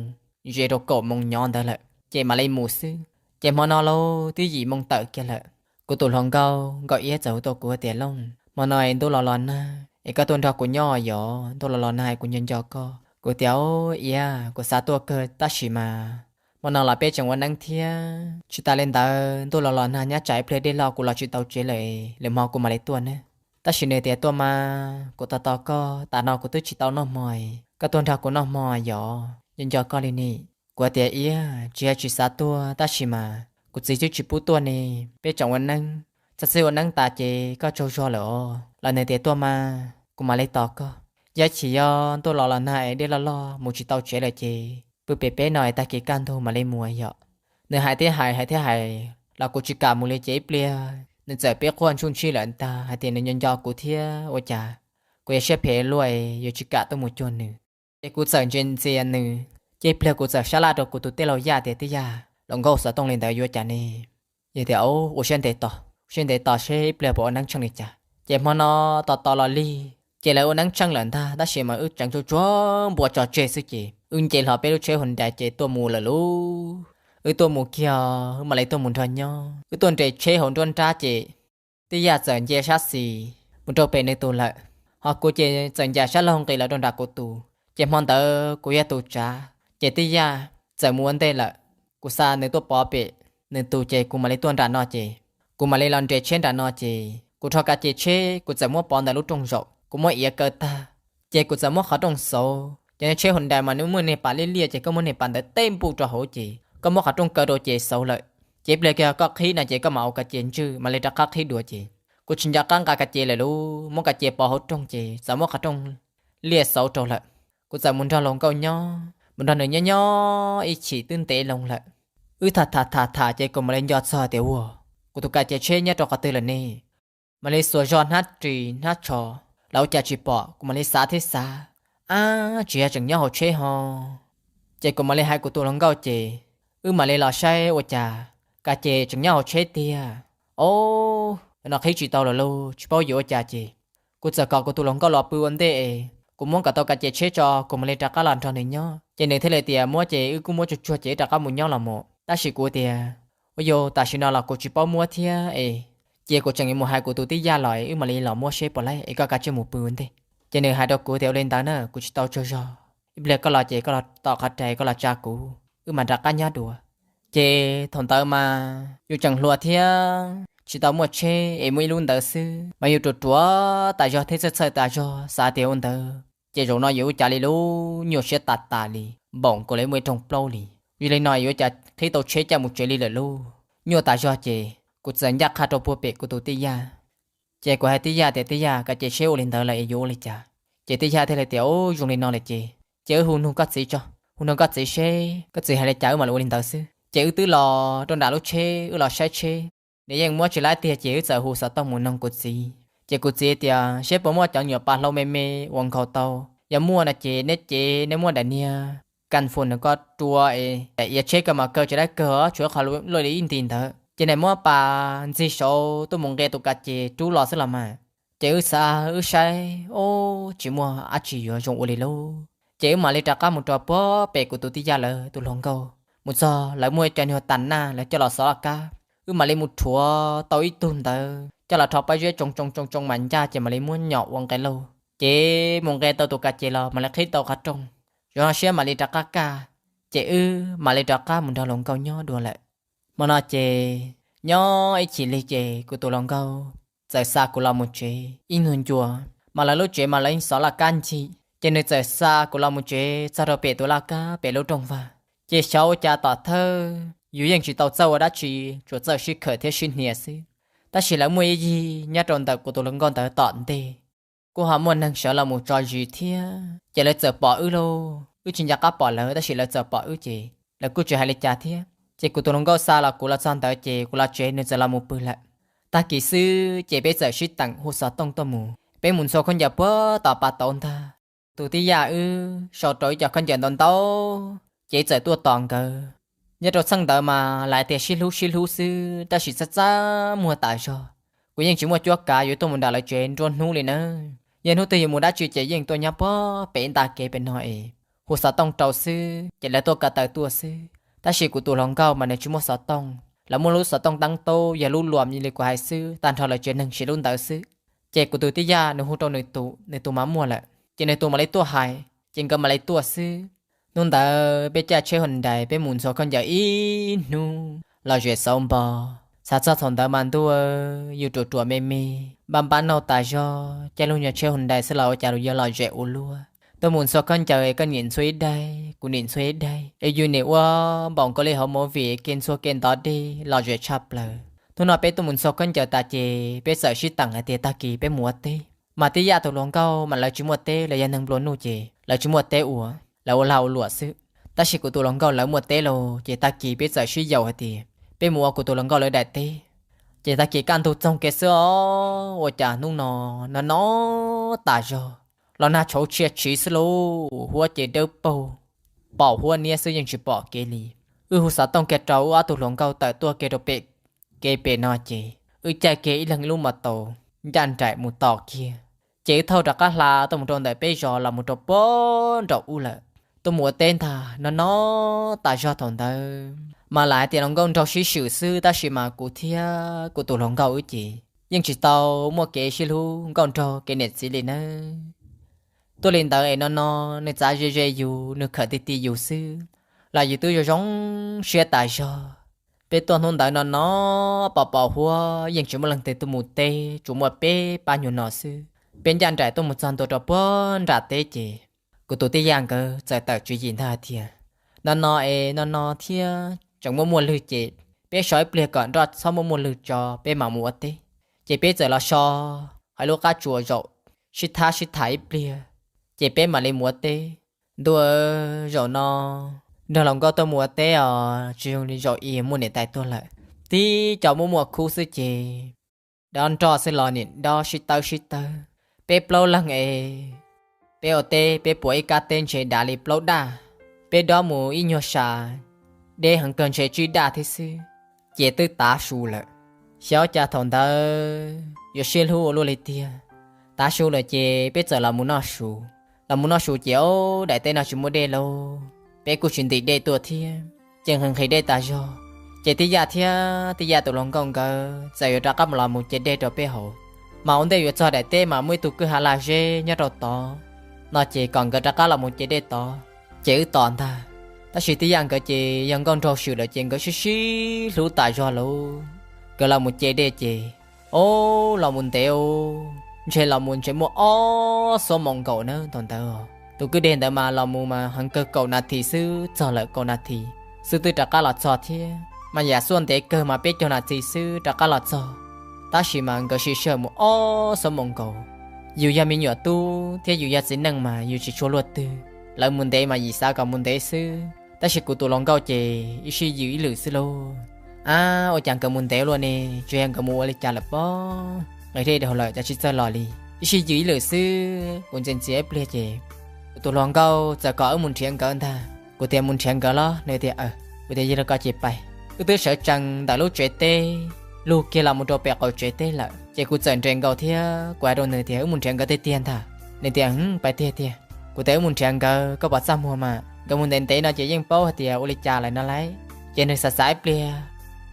ze rau kaum moos nyob ntawd lawm ces mam li mus xwb. Ces hmo no lauj twb yim moos tawm kiag lawm. Kuv tus hluas nkauj Nkauj Iab txawm hu tuaj kuv tias, Looj, hmo no es ntuj los los nag es koj tuaj nrog kuv nyob yog, ntuj los los nag es kuv nco nco koj. Kuv tias, Ob, Iab, kuv xav tuaj kawg tab sis mas hmo no los peb tseem ua neeb thiab, tsis tas li ntawd ntuj los los nag nyob tsam ib pliag dej loj kuv los tsis tau tsev lawm, lwm hmo kuv mam li tuaj nawb. Tab sis nws tias, Tuaj mas, kuv tos tos koj, tam no kuv twb tsis tau noj hmo, koj tuaj nrog kuv noj hmo yog, nco nco koj li ne. Kuv tias, Iab, tsis yog tsis xav tuaj tab sis mas kuv txiv twb tsis pub tuaj ne, peb tseem ua neeb, txog txij ua neeb tas ces koj tsaug zog lawm os. Los nws tias, Tuaj mas, kuv mam li tos koj. Yog chim yog ntuj los los nag es dej loj loj mus tsis tau tsev lawm ces pw pem peb no es tag kis kaj ntug mam li mus yom. Nws hais thiab hais, hais thiab hais los kuv tsis kam mus li ces ib pliag nws txawm pib quaj ntsuj ntsij lawm ntag hais tias nws nco nco kuv thiab ua cas kuv yog siab phem luaj es yuav tsis kam tuaj mus cuag nws. Ces kuv txawm ntsia ntxias nws, ces ib pliag kuv txawm sab laj rau kuv tus tij laug Yaj tias, Tij Yaj, hluas nkauj xov tooj li ntawd yuav ua cas ne? Yog tias, Ua siab ntev tos, ua siab ntev tos seb ib pliag puas ua neeb tsheej li cas. Ces hmo no tos tos los lig ces lawv ua neeb tsheej lawm ntag tab sis mas wb tseem tsuag tsuag npua tso tseg xwb ces wb nce hlo peb lub tsheb Hyundai ces tuaj mus lawm lauj. Wb tuaj mus kiag, wb mam li tuaj mus nrog nyob. Wb tuaj nres tsheb hauv nruab nrab ces tij Yaj txawm nce sab xis mus rau pem nws tus lawm, ho kuv ces txawm ncaim sab laug nqis los rau nram kuv tus. Ces hmo ntawd kuv yog tus tsav, ces tij Yaj txawm mus ua ntej lawm. Kuv xa nws tuaj pov pem nws tus ces kuv mam li tuaj nram no ces kuv mam li los nres tsheb nram no ces kuv rho ka ces tsheb kuv txawm muab pov ntawm lub rooj zaum, kuv muab iav kaw tag ces kuv txawm muab qhov rooj xauv. Ces tsheb Hyundai mas nws muaj niag pas liab liab ces koj muab niag pas ntawd teb npuj rau hauv ces koj muab qhov rooj kaw rau ces xauv lawm. Ces ib pliag kiag koj qhib no ces koj mam ua ka ces ntswj mam li rov qab qhib dua ces kuv tsis nco qab nqa ka ces lawm lauj, muab ka ces pov hauv rooj ces txawm muab qhov rooj liaj xauv rau lawm. Kuv txawm mus nrog hluas nkauj nyob, mus nrog nws nyob nyob ib chim twb ntev loo lawm. Wb tham tham tham tham ces kuv mam li nco txog tias ua, kuv tus ka ces tsheb nyob rau qhov twg lawm ne? Mam li xuas zog hnab ris hnab tsho los ua cas tsis pom, kuv mam li xav thiab xav, ab, tsis yog tseem nyob hauv tsheb ho. Ces kuv mam li hais kuv tus hluas nkauj ces wb mam li los saib ua cas ka ces tseem nyob hauv tsheb tiag. Ob, no qhib tsis tau lawm lauj, tsis paub yuav ua cas ces kuv txawm kom kuv tus hluas nkauj los pw ua ntej es kuv muab kom tau ka ces tsheb tso kuv mam li rov qab los nrog nws nyob. Ces nws thiaj li tias muab ces wb kuj muab tsuag tsuag ces wb rov qab mus nyob los mus. Tab sis kuv tias, ua yog tam sim no los kuv tsis paub muab thiab es cia kuv tseem mus hais kuv tus tij Yaj los es wb mam li los muab seb puas laib es koj kav tsij mus pw ua ntej. Ces nws hais rau kuv tias ua li ntawd na, kuv tsis tau tsaug zog, ib pliag koj los ces koj los tom qhov rais koj los tsa kuv, wb mam rov qab nyob dua. Ces thaum ntawd mas yus tseem hluas thiab tsis tau muaj tsheb es muaj ib lub ntawd xwb mas yus ruam ruam tas zog thiab txhawj txhawj tas zog xav tias ua ntawd ces zaum no yuav ua cas li lauj, nyuaj siab tas tas li, npaum nkaus li muaj ib rooj plaub li. Yog li no yuav ua cas qhib tau tsheb coj mus tsev li lawm lauj, nyuaj tas zog ces kuv txawm ncaj qha rau puag pem kuv tus tij Yaj. Ces kuv hais tij Yaj tias tij Yaj, ka ces tsheb ua li ntawd lawm es yuav ua li cas? Ces tij Yaj thiaj li tias, ub, zoo li no lawm ces ces wb hu nug koj txiv tso, hu nug koj txiv seb koj txiv hais li cas wb mam li ua li ntawd xwb. Ces wb twb los rau nram lub tsheb wb los saib tsheb, nws yeej muab tsis laib tiag ces wb txawm hu xov tooj mus noog kuv txiv. Ces kuv txiv tias seb puas muaj cov nyuam pas hlau me me uas nkhaus tau, yog muaj no ces neb cev neb muab daim niag kas fus nws ko rua es daim iav tsheb kaw mas kaw tsis laib kawg os, tshuav qhov luaj li ib nti ntawd ces nws muab pas ntxig saud tuaj mus nqe tus ka ces rub los xwb los mas. Ces wb xav wb saib, ub, tsis muaj dab tsi yuav zoo ua li lauj. Ces wb mam li rov qab mus rau puag pem kuv tus tij Yaj lawv tus hluas nkauj, mus txog lawv muaj ib co nyuag tas naj lawv coj los xov laj kab, wb mam li mus rhuav tau ib tug ntawd coj los rho pob zeb tsoo tsoo tsoo tsoo mam ncaj ces mam li muab nyom ua nqe lauj. Ces mus nqe tau tus ka ces los mam li qhib tau qhov rooj, zoo siab mam li rov qab kaj, ces wb mam li rov qab mus nrog hluas nkauj nyob dua lawm. Hmo no ces nyob ib chim lig ces kuv tus hluas nkauj txawm xa kuv los mus tsev ib hnub ncua, mas lawv lub tsev mas lawv yeej xov laj kab ncig, ces nws txawm xa kuv los mus tsev txog rau pem tus laj kab pem lub rooj vag. Ces xyov ua cas tom thawj yus yeej tsis tau txawj ua dab tsi, tsuas txawj sib khawm thiab sib hnia xwb. Tab sis lawv muaj ib yig nyob rau ntawm kuv tus hluas nkauj ntawd tom ntej, kuj ho muaj neeg sawv los mus tso zis thiab, ces lawv txawm pom wb lauj. Wb tsis nco qab pom lawv tab sis lawv txawm pom wb ces lawv kuj tsis hais li cas thiab. Ces kuv tus hluas nkauj xa los kuv los txog ntawd ces kuv los tsev nws txawm los mus pw lawm. Tag kis xwb ces peb txawm sib teem hu xov tooj tuaj mus, peb mus ntxhua khaub ncaws puag tom pas tauv ntag. Tus tij Yaj wb sau rau ib co khaub ncaws ntau ntau, ces txawm tuaj tos nkawd. Nyob rau txheej ntawd mas lawv tias sib hlub sib hlub xwb tab sis txaj txaj muag tas zog. Kuv yeej tsis muaj cuab kav yuav tuaj mus nram lawv tsev nruab hnub li nawb. Yog hnub twg yuav mus dab tsi ces yeej tuaj nyob puag pem nta kev pem no es hu xov tooj rau xwb ces lawv tuaj ko taw tuaj xwb. Tab sis kuv tus hluas nkauj mas nws tsis muaj xov tooj, lawv muaj lub xov tooj teeb tub yog lub luam li kuv hais xwb, tag nrho lawv tsev neeg siv lub ntawd xwb. Ces kuv tus tij Yaj nws hu rau nws tus, nws tus mas muaj lawm, ces nws tus mam li tuaj hais ces nkawd mam li tuaj xwb. Hnub ntawd peb caij tsheb Hyundai peb mus ntxhua khaub ncaws ib hnub los zem xauv npo. Xav txog thaum ntawd mas ntuj, yus ruam ruam me me, npab npab nauj tas zog, caij lub nyuag tsheb Hyundai xwb los ua cas yuav los zem ua luaj. Tuaj mus ntxhua khaub ncaws koj nim ntxhua ib daig kuv nim ntxhua ib daig es yus nim ua npaum nkaus li hauv movie kev ntxhua kev ntov dej los zem tshaj plaws. Hnub no peb tuaj mus ntxhua khaub ncaws tas ces peb txawm sib teem hais tias tag kis peb mus ua teb. Mas tij Yaj tus hluas nkauj mas lawv tsis muaj teb, lawv yog neeg nplua nuj ces lawv tsis muaj teb ua, lawv ua lag ua luam xwb. Tab sis kuv tus hluas nkauj lawv muaj teb lauj, ces tag kis peb txawm sib yaum hais tias peb mus ua kuv tus hluas nkauj lawv daim teb. Ces tag kis kaj ntug txoog kiag xwb os, ua cas hnub no no no tas zog, los nag tshauv tshia tshiv xwb lauj, huab ces dawb paug, pom huab niab xwb yeej tsis pom kev li. Wb hu xov tooj kiag rau wb ob tug hluas nkauj tawm tuaj kiag rau pem kev pem no ces wb caij kiag ib leeg ib lub mos taus ncaj nraim mus tos kiag. Ces wb thauj rov qab hla tuaj mus rau ntawm peb zos los mus rau puag nraum ub lawm. Tuaj mus ua teb ntag no no tas zog thaum ntawd mas lam hais tias hluas nkauj nraug sib swm xwb tab sis mas kuv thiab kuv tus hluas nkauj wb ces yeej tsis tau muaj kev sib hlub nkauj nraug kev niam txiv li nawb. Tuaj li ntawd es no no nws txav ze ze yus, nws khawm ti ti yus xwb los yus twb zoo zoo siab tas zog. Peb tuaj hnub ntawd no no pos pos huab yeej tsis muaj leej twg tuaj mus teb, tsuas muaj peb pab nyuag no xwb. Peb ncaj nraim tuaj mus txog ntua rau puag nram teb ces kuv tus tij Yaj nkawd txawm tawm tswv yim ntag hais tias no no es no no thiab tseem muaj muaj lwg ces peb so ib pliag kom nroj txhob muaj muaj lwg tso peb mam mus ua teb. Ces peb txawm los so hauv lub qab tsuas zaum sib thab sib tham ib pliag ces peb mam li mus ua teb. Ntuj, zaum no nrog hluas nkauj tuaj mus ua teb os tsis zoo li zaum i muaj niam tais tuaj lawm. Tib co muaj muaj khub xwb ces dob nroj xwb los niam dob sib tawb sib tawb. Peb plaub leeg es peb ua teb peb puas ib kab teb ntshe dav li plaub daj. peb dob mus ib nyuag sam, deb heev kawg ntshe tsib daj thiab xwb, ces twb tav su lawm. Xyov cas thaum ntawd yuav siab hlub ua luaj li tiag. Tav su lawm ces peb txawm los mus noj su. Los mus noj su ces ob daim teb no tsis muaj dej lauj, peb kuj tsis ntim dej tuaj thiab, ces nqhis nqhis dej tas zog. Ces tib yaj thiab tib yaj tus hluas nkauj nkawd txawm yuav rov qab los mus ce dej rau peb haus, mas ua ntej yuav txog daim teb mas muaj ib tug kwj ha laj zeb nyob rau tod no, ces kom nkawd rov qab los mus ce dej tod. Ces wb tos ntag. Tab sis tib yaj nkawd ces yog nkauj nraug swm lawm ces nkawd sib sib hlub tas zog lauj. Nkawd los mus ce dej ces, o, los mus ntev, ntshe los mus ntshe muaj ob xuab moos nkaus na thaum ntawd. Tus kwj dej ntawd mas los mus mas heev kawg kaum nas this xwb, txog lawm kaum nas this xwb twb rov qab los txog thiab, mas yam xuaj ntev kawg mas peb caug nas this xwb rov qab los txog. Tab sis mas nkawd siv sij hawm mus ob xuab moos nkaus. Yus yog me nyuam tub thiab yus yog txiv neej mas yus tsis tshua luaj twg, lawv mus ntev mas yus xav kom mus ntev xwb, tab sis kuv tus hluas nkauj ces ib sij yws ib lwm xwb lauj. Ab, ua cas nkawd mus ntev luaj ne, tsuas yog nkawd mus ua li cas lawm pob, nqis dej dhau lawm cas tsis txawj los li. Ib sij yws ib lwm xwb, kuv ntxias ntxias ib pliag ces kuv tus hluas nkauj txawm kom wb mus nrhiav nkawd ntag. Kuv tias mus nrhiav nkawd los? Nws tias, kuv tias yog li ko ces pais. Wb twb sawv tsees ntawm lub tsev teb, lug kiag los mus rau pem qaum tsev teb lawm ces kuv txawm nres nkaus thiab kuv hais rau nws tias wb mus nrhiav nkawd tiag tiag ntag. Nws tias, pais tiag tiag. Kuv tias wb mus nrhiav nkawd, koj puas txaj muag mas, nkawd mus ntev ntev no ces yeej paub hais tias ua li cas lawm no lauj. Ces nws xav xav ib pliag,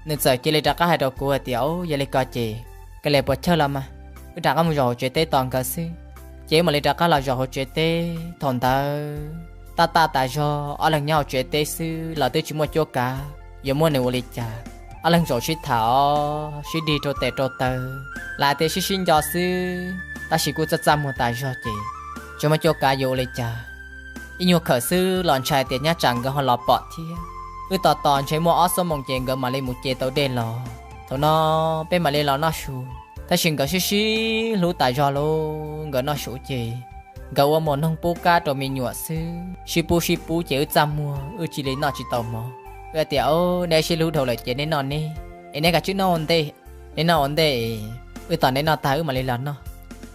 nws txawm cia li rov qab hais rau kuv hais tias, o, yog li ko ces koj li puas chawj los mas, wb rov qab mus zaum hauv tsev teb tos nkawd xwb. Ces wb mam li rov qab los zaum hauv tsev teb. Thaum ntawd tab taj tas zog, ob leeg nyob hauv tsev teb xwb los twb tsis muaj cuab kav yuav muab nws ua li cas. Ob leeg zaum sib tham os, sib dig rau tes rau taw, lam tias sib sib nco xwb, tab sis kuj txaj txaj muag tas zog ces tsis muaj cuab kav yuav ua li cas. Ib nyuag khawm xwb los ntshai tias nyaj tsam nkawd ho los pom thiab. Wb tos tos ntshe muaj ob xuab moos ces nkawd mam li mus ce tau dej los. Thaum no peb mam li los noj su, tab sis nkawd sib sib hlub tas zog lauj. Nkawd noj su ces nkawd ua mus noog pub kab rau me nyuam xwb, sib pub sib pub ces wb txaj muag wb cia li noj tsis tau mov. Wb tias, o, neb sib hlub dhau lawm ces neb noj neb, es neb kav tsij noj ua ntej. Neb noj ua ntej, wb tos neb noj tag wb mam li los noj.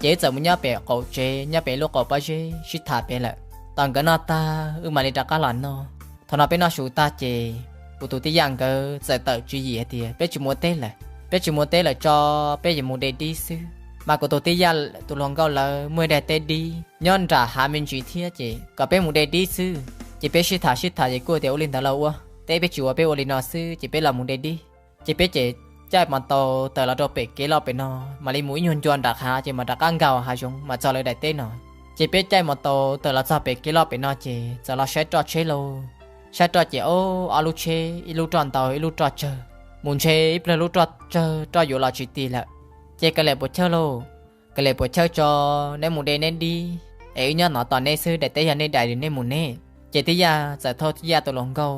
Ces wb txawm mus nyob pem qaum tsev, nyob pem lub qaum pob zeb sib tham pem lawm. Tos nkawd noj tag wb mam li rov qab los noj. Thaum no peb noj su tag ces kuv tus tij Yaj nkawd txawm tawm tswv yim hais tias peb tsis mus ua teb lawm, peb tsis mus ua teb lawm tso, peb yuav mus de dib xwb. Mas kuv tus tij Yaj tus hluas nkauj lawv muaj ib daim teb dib nyob nram hav me ntsis thiab ces kom peb mus de dib xwb. Ces peb sib tham sib tham ces kuj tias ua li ntawd los ua, teb peb tsis ua, peb ua li no xwb ces peb los mus de dib. Ces peb ces caij mos taus tawm los rau pem kev loj pem no, mam li mus ib nyuag ncua nram hav ces mam rov qab nkaus hav zoov mam txog lawv daim teb no. Ces peb caij mos taus tawm los txog pem kev loj pem no ces txawm los saib roj tsheb lauj. Saib roj ces ob lub tsheb, ib lub roj ntau ib lub roj tsawg, mus ntshe ib pliag lub roj tsawg roj yuav los tsis ti lawm. Ces kav liam puas chawj lauj, kav liam puas chawj tso, neb mus de neb dib es wb nyob no tos neb xwb, daim teb yog neb daim, neb mus neb. Ces tij Yaj txawm thauj tij Yaj tus hluas nkauj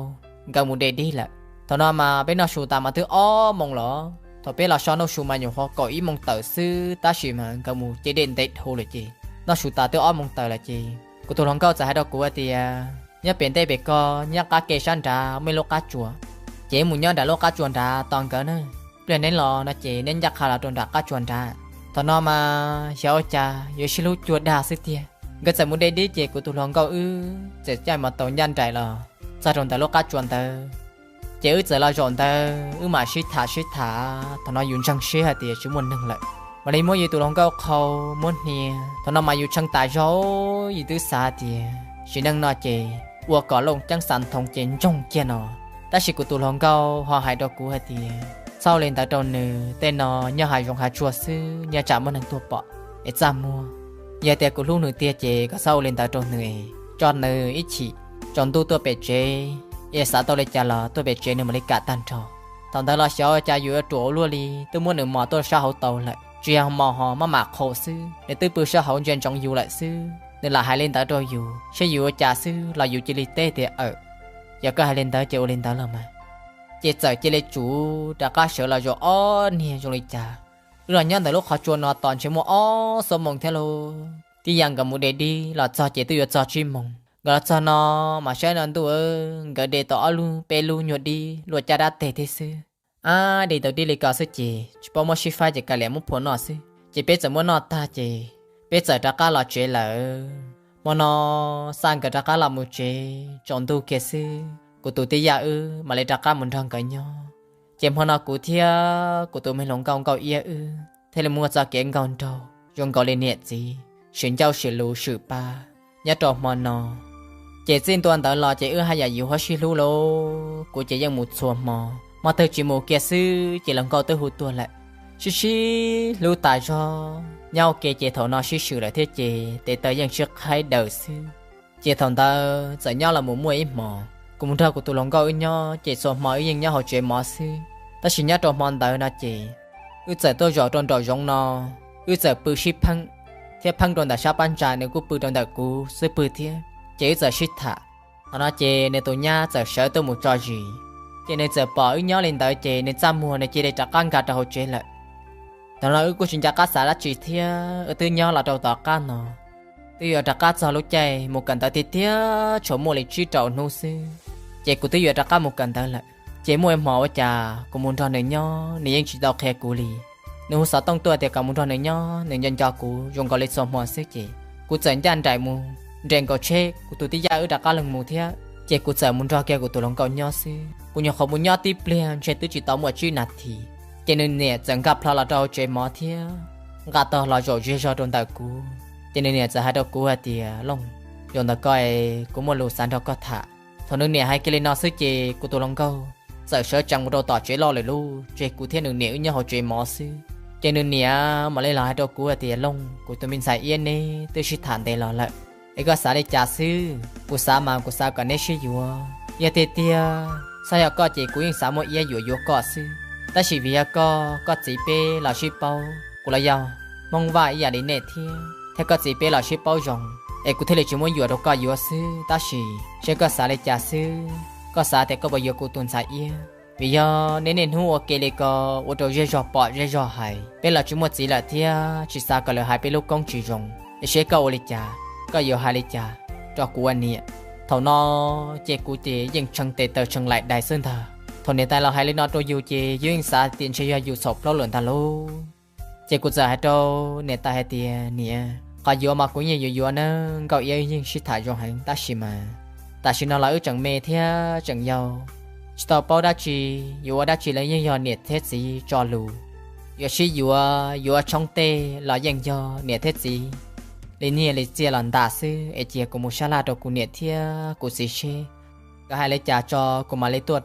nkawd mus de dib lawm. Thaum no mas peb noj su tas mas twb ob moos los. Thaum peb los so noj su mas nyuam qhuav kaum ib moos tawm xwb, tab sis mas nkawd mus ce dej ntev dhau lawm ces noj su tas twb ob moos tawm lawm ces kuv tus hluas nkauj txawm hais rau kuv hais tias nyob pem ntej pem ko, nyob qab ke sab nrad muaj ib lub qab tsuas, ces wb mus nyob nram lub qab tsuas nrad tos nkawd na. Pliag neb los no ces neb ncaj qha los rau nram qab tsuas nrad. Thaum no mas xyov ua cas yuav sib hlub cuag dag xwb tiag. Nkawd txawm mus de dib ces kuv tus hluas nkauj wb txawm caij mos taus ncaj nraim los txog rau ntawm lub qab tsuas ntawd. Ces wb txawm los zaum ntawd wb mam sib tham sib tham, thaum no yus ntseeg siab hais tias tsis muaj neeg lawm, mam li muab yus tus hluas nkauj qhau muab hnia. Thaum no mas yus tshee tas zog, yus twb xav tias sim neej no ces ua kom Looj Ceeb Xav Nthoov ces ntsoog kiag no. Tab sis kuv tus hluas nkauj ho hais rau kuv hais tias txhob ua li ntawd rau nws, tej no nyob hav zoov hav tsuag xwb, nyaj tsam muaj neeg tuaj pom es txaj muag. Yog tias kuv hlub nws tiag ces koj txhob ua li ntawd rau nws, tso nws ib chim, tsaus ntuj tuaj pem tsev, es xav tau li cas los tuaj pem tsev nws mam li kam tag nrho. Thaum ntawd los xyov cas yus yuav ruam ua luaj li, twb muab nws mos tuaj sab hauv tau lawm, tsis yog mos ho maj mam qhau xwb, nws twb pw sab hauv ntsia ntsoov yus lawm xwb. Nws lam hais li ntawd rau yus, seb yus ua cas xwb los yus cia li teb tias, Awm, yog koj hais li ntawd ces ua li ntawd los mas. Ces txawm cia li tsum rov qab sawv los zaum ob niag zoo li cas. Wb los nyob ntawm lub qhov tsua no tos ntshe muaj ob xuab moos thiab lauj. Tij Yaj nkawd mus de dib los txog ces twb yuav txog tsib moos. Nkawd los txog no mas saib no ntuj, nkawd de tau ob lub peb lub nyuag dib luaj caj dab teg thiab xwb. Ab, de tau dib li ko xwb ces tsis paub muab sib faib ces kav liam muab phua noj xwb. Ces peb txawm muab noj tag ces peb txawm rov qab los tsev lawm. Hmo no xa nkawd rov qab los mus tsev, tsaus ntuj kiag xwb kuv tus tij Yaj wb mam li rov qab mus nrog nkawd nyob. Ces hmo no kuv thiab kuv tus me hluas nkauj Nkauj Iab wb thiaj li muaj txoj kev nkauj nraug zoo nkaus li niam txiv, swm ncauj swm lus swm pa nyob rau hmo no. Ces txij ntua ntawd los ces wb haj yam yuav huab sib hlub lauj. Kuv ces yeej mus txhua hmo, hmo twg tsis mus kiag xwb ces hluas nkauj twb hu tuaj lawm. Sib sib hlub tas zog, nyob ua ke ces thaum no sib swm lawm thiab ces tes taw yeej sib qhaib daws xwb. Ces thaum ntawd txawm nyob los mus muaj ib hmos, kuv mus nrog kuv tus hluas nkauj wb nyob ces txhua hmo wb yeej nyob hauv tsev mov xwb. Tab sis nyob rau hmo ntawd no ces wb txawm tuaj zaum rau nraum zoov no, wb txawm pw sib pheeb, thiab pheeb rau ntawm sab pab ntsa nws kuj pw rau ntawm kuv xub pwg thiab, ces wb txawm sib tham. Thaum no ces nws tus nyab txawm sawv tuaj mus tso zis, ces nws txawm pom wb nyob li ntawd ces nws txaj muag nws cia li rov qab nkag rau hauv tsev lawm. Thaum no wb kuj tsis nco qab xav dab tsi thiab wb twb nyob los rau tom qab no, twb yuav rov qab txog lub caij mus kawm ntawv tiag tiag, tshuav muaj li tsib rau hnub xwb, ces kuv twb yuav rov qab mus kawm ntawv lawm. Ces muaj ib hmos ua cas kuv mus nrog nws nyob nws yeej tsis tau qhia kuv li. Nws hu xov tooj tuaj tias kom mus nrog nws nyob, nws nco nco kuv zoo nkaus li txhua hmo xwb ces kuv txawm ncaj nraim mus nres nkaus tsheb, kuv tus tij Yaj wb rov qab leeg mus thiab ces kuv txawm mus nrog kiag kuv tus hluas nkauj nyob xwb. Kuv nyuam qhuav mus nyob tib pliag ntshe twb tsis tau muaj tsib nas this, ces nws niam txawm nkag plho los rau hauv tsev mov thiab nqa tog los zaum zej zog rau ntawm kuv. Ces nws niam txawm hais rau kuv hais tias, Looj, zaum ntawm koj es kuv muaj lus xav nrog koj tham. Thaum nws niam hais kiag li no xwb ces kuv tus hluas nkauj txawm sawv tsees mus rau tom tsev loj lawm lauj, tseg kuv thiab nws niam wb nyob hauv tsev mov xwb. Ces nws niam mam li los hais rau kuv hais tias, Looj, kuv tus me ntxhais Iab neb twb sib tham ntev los lawm, es koj xav li cas xwb? Kuv xav mas kuv xav kom neb sib yuav. Yog tiag tiag xav yog koj ces kuv yeej xav muaj Iab yuav yuav koj xwb. Tab sis vim yog koj, koj txiv peb los sib paub, kuv los yog Hmoob Vaj ib yam li nej thiab, thiab koj txiv peb los sib paub zoo, es kuv thiaj li tsis muab yuam rau koj yuav xwb. Tab sis seb koj xav li cas xwb, koj xav tias koj puas yuav kuv tus ntxhais Iab? Vim yog nej niaj hnub ua ke li ko ua rau zej zog pom zej zog hais, peb los tsis muaj txiv lawm thiab tsis xav kom lawv hais peb lub koob tsis zoo. Es seb koj ua li cas, koj yuav hais li cas rau kuv ua niam? Thaum no ces kuv ces yeej tshee tes taw tshee laim dais xwb ntag. Thaum niam tais los hais li no rau yus ces yus yeej xav tias ntshe yog yus txhaum plaub lawm ntag lauj. Ces kuv txawm hais rau niam tais hais tias, Niam, qhov yuav mas kuv yeej yuav yuav nawb, Nkauj Iab yeej sib tham zoo heev, tab sis mas tam sim no los wb tseem me thiab tseem yau, tsis tau paub dab tsi, yuav ua dab tsi los yeej yog niam thiab txiv tso lus. Yuav sib yuav, yuav ua tshoob tej los yeej yog niam thiab txiv li nyiaj li txiaj los ntas xwb, es cia kuv mus sab laj rau kuv niam thiab kuv txiv seb nkawd hais li cas tso kuv mam li tuaj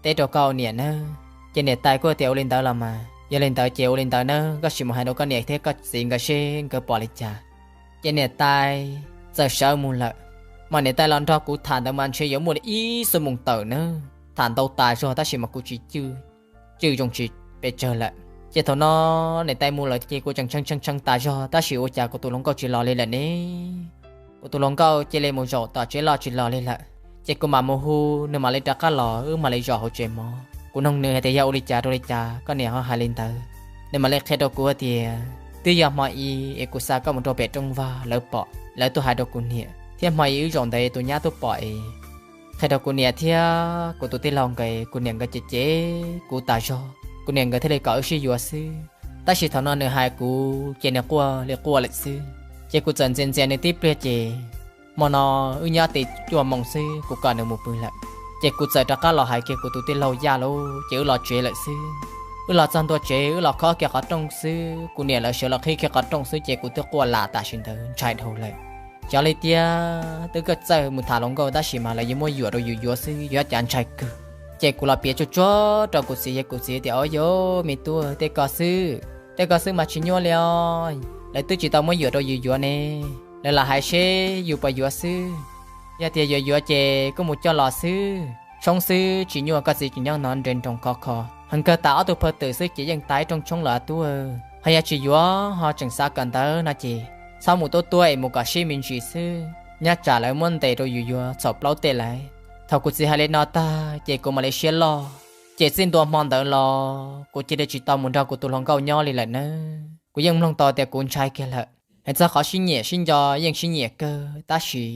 teb rau koj niam nawb. Ces niam tais kuj tias, Ua li ntawd los mas, yog li ntawd ces ua li ntawd nawb, koj sim mus hais rau koj niam thiab koj txiv nkawd seb nkawd pom li cas. Ces niam tais txawm sawv mus lawm, mas niam tais los nrog kuv tham ntawd mas ntshe yuav muaj li ib xuab moos tawm nawb, tham ntau tas zog tab sis mas kuv tsis cwj, cwj zoo tsis pes tsawg lawm. Ces thaum no niam tais mus lawm ces kuv tseem tshee tshee tshee tas zog tab sis ua cas kuv tus hluas nkauj tsis los li lawm ne? Kuv tus hluas nkauj cia li mus zaum tom tsev loj tsis los li lawm. Ces kuv mam mus hu nws mam li rov qab los wb mam li zaum hauv tsev mov. Kuv noog nws hais tias yog ua li cas rau li cas koj niam ho hais li ntawd. Nws mam li qhia rau kuv hais tias twb yog hmo i es kuv xa koj mus rau pem rooj vag lawv pom, lawv tuaj hais rau kuv niam thiab hmo i wb zaum ntawd tus nyab tuaj pom es qhia rau kuv niam thiab kuv tus tij laug nkawd, kuv niam nkawd cem cem kuv tas zog, kuv niam nkawd thiaj li kom wb sib yuav xwb. Tab sis thaum no nws hais kuv ces nws quaj li quaj lawm xwb. Ces kuv txawm ntxias ntxias nws tib pliag ces hmo no wb nyob tib cuaj moos xwb kuv kom nws mus pw lawm. Ces kuv txawm rov qab los hais kiag kuv tus tij laug Yaj lauj, ces wb los tsev lawm xwb. Wb los txog ntua tsev wb los khob kiag qhov rooj xwb, kuv niam lawv sawv los qhib kiag qhov rooj xwb ces kuv twb quaj lam tam sim ntawd ntshai dhau lawm. Xyov li tiag, twb kawg txawj mus tham hluas nkauj tab sis mas lawv yuav muab yuam rau yus yuav xwb, yuav cas ntshai kawg. Ces kuv los piav tsuag tsuag rau kuv txiv, kuv txiv tias, Au yov, me tub, tej ko xwb, tej ko xwb mas tsis nyuaj li os. Lawv twb tsis tau muab yuam rau yus yuav ne, lawv lam hais seb yus puas yuav xwb. Yog tias yuav yuav ces koj mus coj los xwb, tshoob xwb tsis nyuaj, koj txiv tseem nyob no nres nroos khov kho, heev kawg tas ob tug phaw twm xwb ces yeej tas ib rooj tshoob lawm tub. Ho yog tsis yuav ho tseem xav kawm ntawv no ces txhob mus tuab tuab es mus kom sib me ntsis xwb, nyob tsam lawv muab ntes rau yus yuav txhaum plaub tej lawm. Thaum kuv txiv hais li no tag ces kuv mam li siab loj. Ces txij ntua hmo ntawd los kuv cia li tsis tau mus nrog kuv tus hluas nkauj nyob li lawm nawb. Kuv yeej mloog tau tias kuv ntshai kiag lawm. Hais txog qhov sib nyiam sib nco yeej sib nyiam kawg tab sis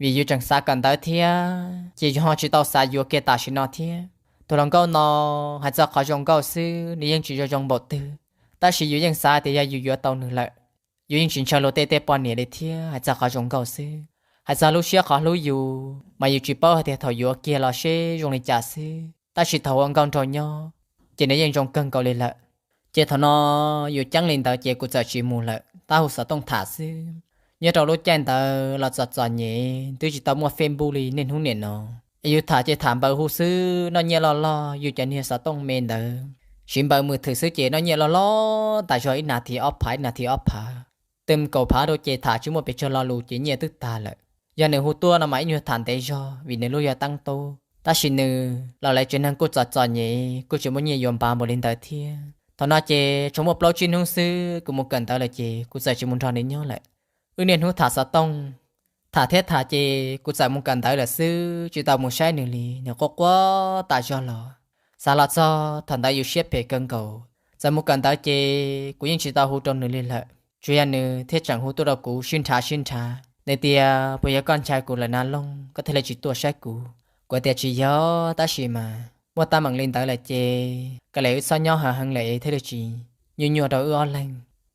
vim yus tseem xav kawm ntawv thiab ces yus ho tsis tau xav yuav kiag tam sim no thiab. Tus hluas nkauj no hais txog qhov zoo nkauj xwb nws yeej tsis zoo zoo npaum twg, tab sis yus yeej xav tias yog yus yuav tau nws lawm, yus yeej tsis ntshaw luag tej tej poj niam li thiab hais txog qhov zoo nkauj xwb. Hais txog lub siab qhov hlub yus mas yus tsis paub hais tias thaum yuav kiag los seb zoo li cas xwb, tab sis thaum ua nkauj nraug nyob ces nws yeej zoo kawg nkaus li lawm. Ces thaum no yus ceeb li ntawd ces kuv txawm tsis mus lawm, tab hu xov tooj tham xwb. Nyob rau lub caij ntawd los txom txom nyem twb tsis tau muaj Facebook li niaj hnub nim no. Es yus tham ces tham npaws hu xwb, noj nyiaj loj loj, yus cov niag xov tooj me ntawd siv npaws mws thwm xwb ces noj nyiaj loj loj tas zog, ib nas this ob phav ib nas this ob phav, twb kaum phav rau ces tham tsis muaj pes tsawg lo lus ces nyiaj twb tag lawm. Yog nws hu tuaj no mas ib nyuag tham ntev zog vim nws lub yog teeb tub, tab sis nws los lawv tsev neeg kuj txom txom nyem kuj tsis muaj nyiaj yuav npav npaum li ntawd thiab. Thaum no ces tsuas muaj plaub tsib hnub xwb kuv mus kawm ntawv lawm ces kuv txawm tsis mus nrog nws nyob lawm. Wb niaj hnub tham xov tooj, tham thiab tham ces kuv txawm mus kawm ntawv lawm xwb, tsis tau mus saib nws li, nws quaj quaj tas zog los. Xav los txog thaum ntawd yus siab phem kawg nkaus, txawm mus kawm ntawv ces kuv yeej tsis tau hu rau nws li lawm. Tsuas yog nws thiaj tseem hu tuaj rau kuv sib nrhav sib nrhav, nws tias puas yog koj ntshai kuv lawm na Looj, koj thiaj li tsis tuaj saib kuv. Kuv tias tsis yog, tab sis mas muaj teeb meem li ntawd lawm ces koj li wb txhob nyob hav heev lawm thiaj li tsis nyuaj nyuaj rau wb ob leeg.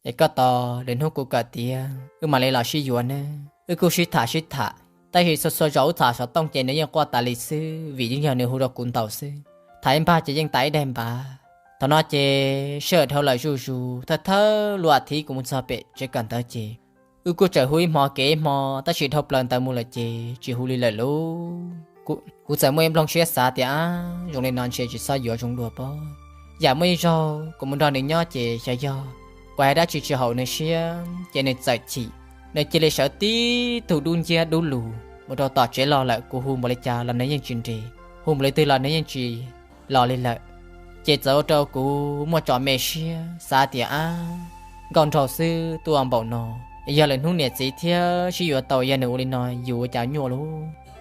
Es koj tos lwm hnub kuv kawm tiav wb mam li los sib yuav nawb. Wb kuj sib tham sib tham, tab sis txhua txhua zaus wb tham xov tooj ces nws yeej quaj tas li xwb vim yeej yog nws hu rau kuv ntaus xwb. Tham ib npag ces yeej tas ib daig npav. Thaum no ces sij hawm dhau lawm zuj zus, thawj thawj lub as thiv kuv mus txog pem tsev kawm ntawv ces wb kuj txawm hu ib hmo kev ib hmo, tab sis dhau plaws ntawd mus lawm ces tsis hu li lawm lauj. Kuv txawm muaj ib nplooj siab xav tias ab, zoo li no ntshe tsis txhob yuav zoo dua pob. Yam muaj ib zaug kuv mus nrog nws nyob ces xyov yog kuv hais dab tsi tsis haum nws siab ces nws txawm chim. Nws cia li sawv tib tug dub nciab dub lug mus rau tom tsev los lawm, kuv hu npaum li cas los nws yeej tsis nres, hu npaum li twg los nws yeej tsis los li lawm. Ces txawm ua rau kuv muaj tso me siab xav tias ab, nkauj nraug xwb tuaj npaum no, yog lwm hnub niam txiv thiab sib yuav tau yog nws ua li no yus ua cas nyuaj lauj.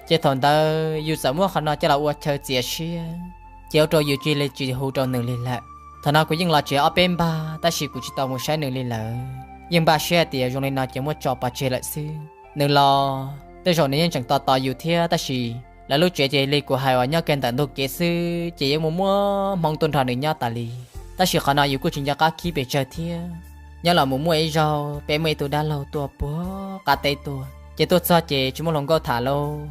Ces thaum ntawd yus txawm muab qhov no coj los ua chaw txias siab, ces ua rau yus cia li tsis hu rau nws li lawm. Thaum no kuv yeej los tsev ob peb npag tab sis kuv tsis tau mus saib nws li lawm, yeej npaj siab tias zoo li no ces muab tso pov tseg lawm xwb. Nws los tej zaum nws yeej tseem tos tos yus thiab, tab sis lawv lub tsev ces li kuv hais uas nyob kiag ntawm ntug kev xwb ces yeej muaj muaj hmoob tuaj nrog nws nyob tas li. Tab sis qhov no yus kuj tsis nco qab khib pes tsawg thiab. Nyob los mus muaj ib zaug peb muaj ib tug dab laug tuaj puag qab teb tuaj, ces tuaj txog ces tsis muaj hluas nkauj tham lauj.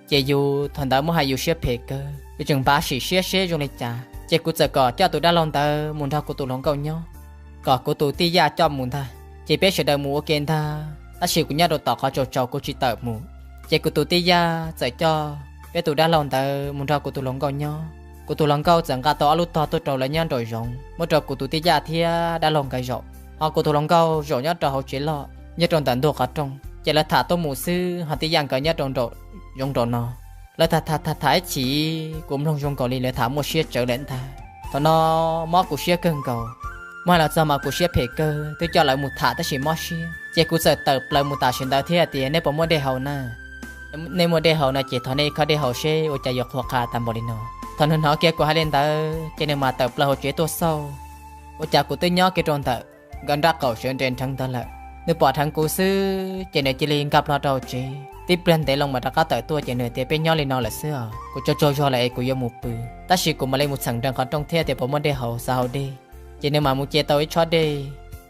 Ces yus thaum ntawd muab hais yus siab phem kawg, yus tseem npav sim siab seb zoo li cas. Ces kuv txawm kom coj tus dab laug ntawd mus nrog kuv tus hluas nkauj nyob, kom kuv tus tij Yaj coj mus ntag, ces peb sawv daws mus ua ke ntag. Tab sis kuv nyob rau tom qhov tsaus tsaus kuv tsis tawm mus. Ces kuv tus tij Yaj txawm coj peb tus dab laug ntawd mus nrog kuv tus hluas nkauj nyob. Kuv tus hluas nkauj txawm nqa tau ob lub tog tuaj rau lawv nyob nraum zoov muab rau kuv tus tij Yaj thiab dab laug nkawd zaum, ho kuv tus hluas nkauj zaum nyob rau hauv tsev loj nyob rau ntawm ntug qhov rooj. Ces lawv tham tuaj mus xwb ho tij Yaj nkawd nyob rau nraum zoov nraum no. Lawv tham tham tham tham ib chim kuv mloog zoo nkaus li lawv tham muaj siab tsawv lawm ntag. Thaum no mob kuv siab kawg nkaus. Muab hais los txog mas kuv siab phem kawg, twb coj lawv mus tham tab sis mob siab. Ces kuv txawm tawm plaws mus tam sim ntawd thiab tias nej puas muaj dej haus na? Nej muaj dej haus no ces thov nej ib khob dej haus seb ua cas yuav qhuav qha tas npaum li no. Thaum nws hnov kiag kuv hais li ntawd ces nws mam tawm plaws hauv tsev tuaj xauj. Ua cas kuv twb nyob kiag rau ntawm nkawd nrab qaum sawv nres nrheev ntawd lawm. Nws pom dheev kuv xwb ces nws cia li nkag plho rau hauv tsev. Tib pliag ntev loo mam rov qab tawm tuaj ces nws tias peb nyob li no lawm xwb os, kuv tsaug tsaug zog lawm es kuv yuav mus pw. Tab sis kuv mam li mus txheem nrees qhov rooj thiab tias puas muaj dej haus, xav haus dej. Ces nws mam mus ce tau ib tshob dej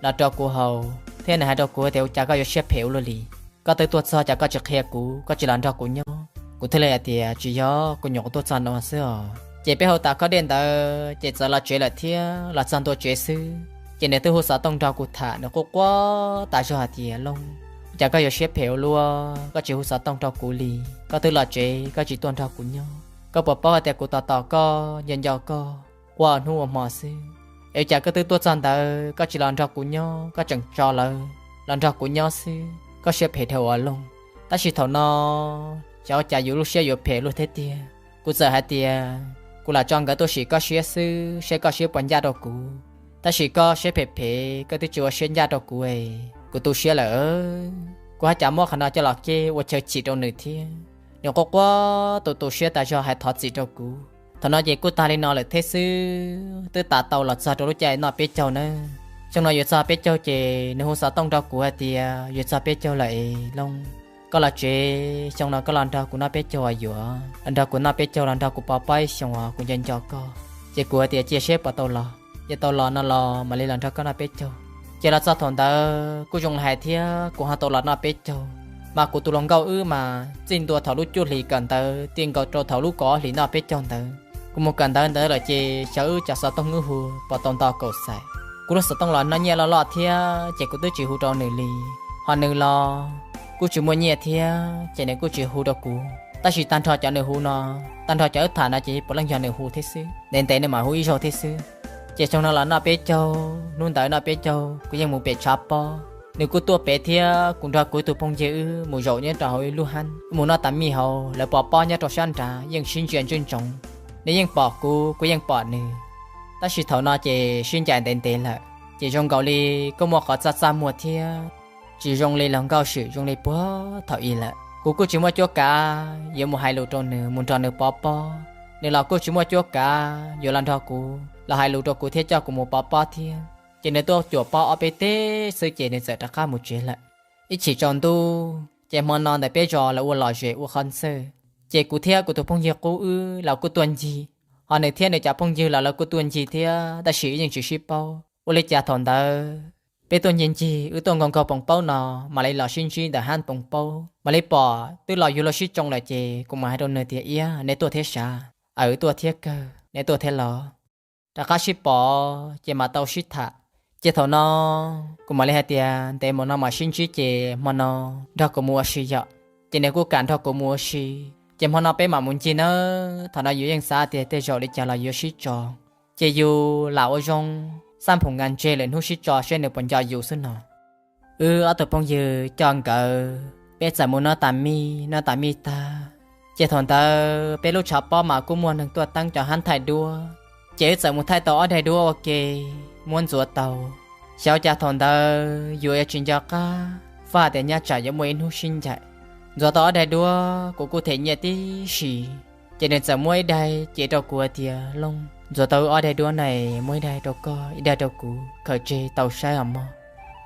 los rau kuv haus thiab nws hais rau kuv tias ua cas koj yuav siab phem ua luaj li. Koj twb tuaj txog cas koj tsis qhia kuv, koj tsis los nrog kuv nyob, kuv thiaj li hais tias tsis yog, kuv nyuam qhuav tuaj txog no xwb os. Ces peb haus tas khob dej ntawd ces txawm los tsev lawm thiab. Los txog ntua tsev xwb ces nws twb hu xov tooj nrog kuv tham, nws quaj quaj tas zog hais tias Looj, cas koj yuav siab phem ua luaj, koj tsis hu xov tooj rau kuv li, koj twb los tsev koj tsis tuaj nrog kuv nyob, koj puas paub hais tias kuv tos tos koj nco nco koj ua hnub ua hmo xwb, es cas koj twb tuaj txog ntawd koj tsis los nrog kuv nyob, koj tseem tso lawv los nrog kuv nyob xwb, koj siab phem dhau ua Looj. Tab sis thaum no xyov ua cas yus lub siab yuav phem luaj thiab tiag. Kuv txawm hais tias kuv lam tso nkawd tuaj sim koj siab xwb, seb koj siab puas ncaj rau kuv, tab sis koj siab phem phem, koj twb tsis ua siab ncaj rau kuv es kuv tu siab lawm. Kuv haj cas muab qhov no coj los keb ua chaw chim rau nws thiab. Nws quaj quaj tu tu siab tas zog hais thov txim rau kuv. Thaum no ces kuj tag li no lawm thiab xwb, twb tas tau los txog rau lub caij noj peb caug nawb. Xyoo no yuav txog peb caug ces nws hu xov tooj rau kuv hais tias yuav txog peb caug lawm es Looj, koj los tsev, xyoo no koj los nrog kuv noj peb caug uas yuav los nrog kuv noj peb caug, los nrog kuv pov pob ib xyoos uas kuv nco nco koj. Ces kuv hais tias cia seb puas tau los, yog tau los no los mam li los nrog koj noj peb caug. Ces los txog thaum ntawd kuj zoo li hais thiab kuv ho tau los noj peb caug. Mas kuv tus hluas nkauj wb mas txij ntua thaum lub cuaj hlis kawm ntawv ti nkaus rau thaum lub kaum ob hlis noj peb caug ntawd, kuv mus kawm ntawv ntawd lawm ces xyov wb cov xov tooj wb hu puas tau nto kaum xais. Kuv lub xov tooj los noj nyiaj loj loj thiab ces kuv twb tsis hu rau nws li. Ho nws los kuj tsis muaj nyiaj thiab ces nws kuj tsis hu rau kuv. Tab sis tag nrho cov nws hu no, tag nrho cov wb tham no ces puav leej yog nws hu thiab xwb, ntev ntev nws mam hu ib zaug thiab xwb. Ces xyoo no los noj peb caug, hnub ntawd noj peb caug kuv yeej mus pem tshav pob. Nws kuj tuaj pem thiab kuv nrog kuv ib tug phooj ywg wb mus zaum nyob rau hauv ib lub hab, wb mus noj tas mij hauv, lawv pov pob nyob rau sab nrad yeej sib ntsia ntswj ntsoov. Nws yeej pom kuv, kuv yeej pom nws. Tab sis thaum no ces sib ncaim ntev ntev lawm, ces zoo nkaus li kuj muaj qhov txaj txaj muag thiab tsis zoo li luag nkauj swm zoo li puag thaum i lawm. Kuv kuj tsis muaj cuab kav yuav mus hais lus rau nws mus nrog nws pov pob, nws los kuj tsis muaj cuab kav yuav los nrog kuv los hais lus rau kuv thiab coj kuv mus pov pob thiab. Ces nws tuaj cuam pob ob peb teg xwb ces nws txawm rov qab mus tsev lawm. Ib chim tsaus ntuj ces hmo no ntawm peb zos lawv ua lom zem ua qhov ntxawg, ces kuv thiab kuv tus phooj ywg qub wb los kuj tuaj ncig, ho nws thiab nws cov phooj ywg los lawv kuj tuaj ncig thiab tab sis wb yeej tsis sib paub. Ua li cas thaum ntawd peb tuaj ncig ncig wb tuaj nkaug nkaug poos paub no, mam li los sib ntsib ntawm hab poos paub, mam li pom twb los yuav luag sib tsoo lawm ces kuv mam hais rau nws tias, Iab, neb tuaj thiab sav? Aw, wb tuaj thiab kawg, neb tuaj thiab los? Rov qab sib pom ces mam tau sib tham. Ces thaum no kuv mam li hais tias, Ntev mus no mam sib ntsib ces hmo no nrog kuv mus ua si yom. Ces nws kuj kam nrog kuv mus ua si, ces hmo no peb mam mus ncig nawb. Thaum no yus yeej xav tias tej zaum li cas los yuav sib tso, ces yus lam ua zoo xaj phoom nkas ntseg lwm hnub sib tso seb nws puas nco yus xwb no. Wb ob tug phooj ywg coj nkawd peb txawm mus noj tas mij, noj tas mij tag, ces thaum ntawd peb lub tshav pob mas kuj muaj neeg tuaj teeb cov hab thaij duab, ces wb txawm mus thaij tau ob daig duab ua ke, muab ntxuav tau. Xyov ua cas thaum ntawd yus yuav tsis nco qab faj tias nyob tsam yuav muaj ib hnub sib ncaim. Ntxuav tau ob daig duab kuv kuj them nyiaj tib si, ces nws txawm muab ib daig cev rau kuv hais tias, Looj, ntxuav tau wb ob daig duab na, muab ib daig rau koj, ib daig rau kuv khaws tseg tau saib os mog.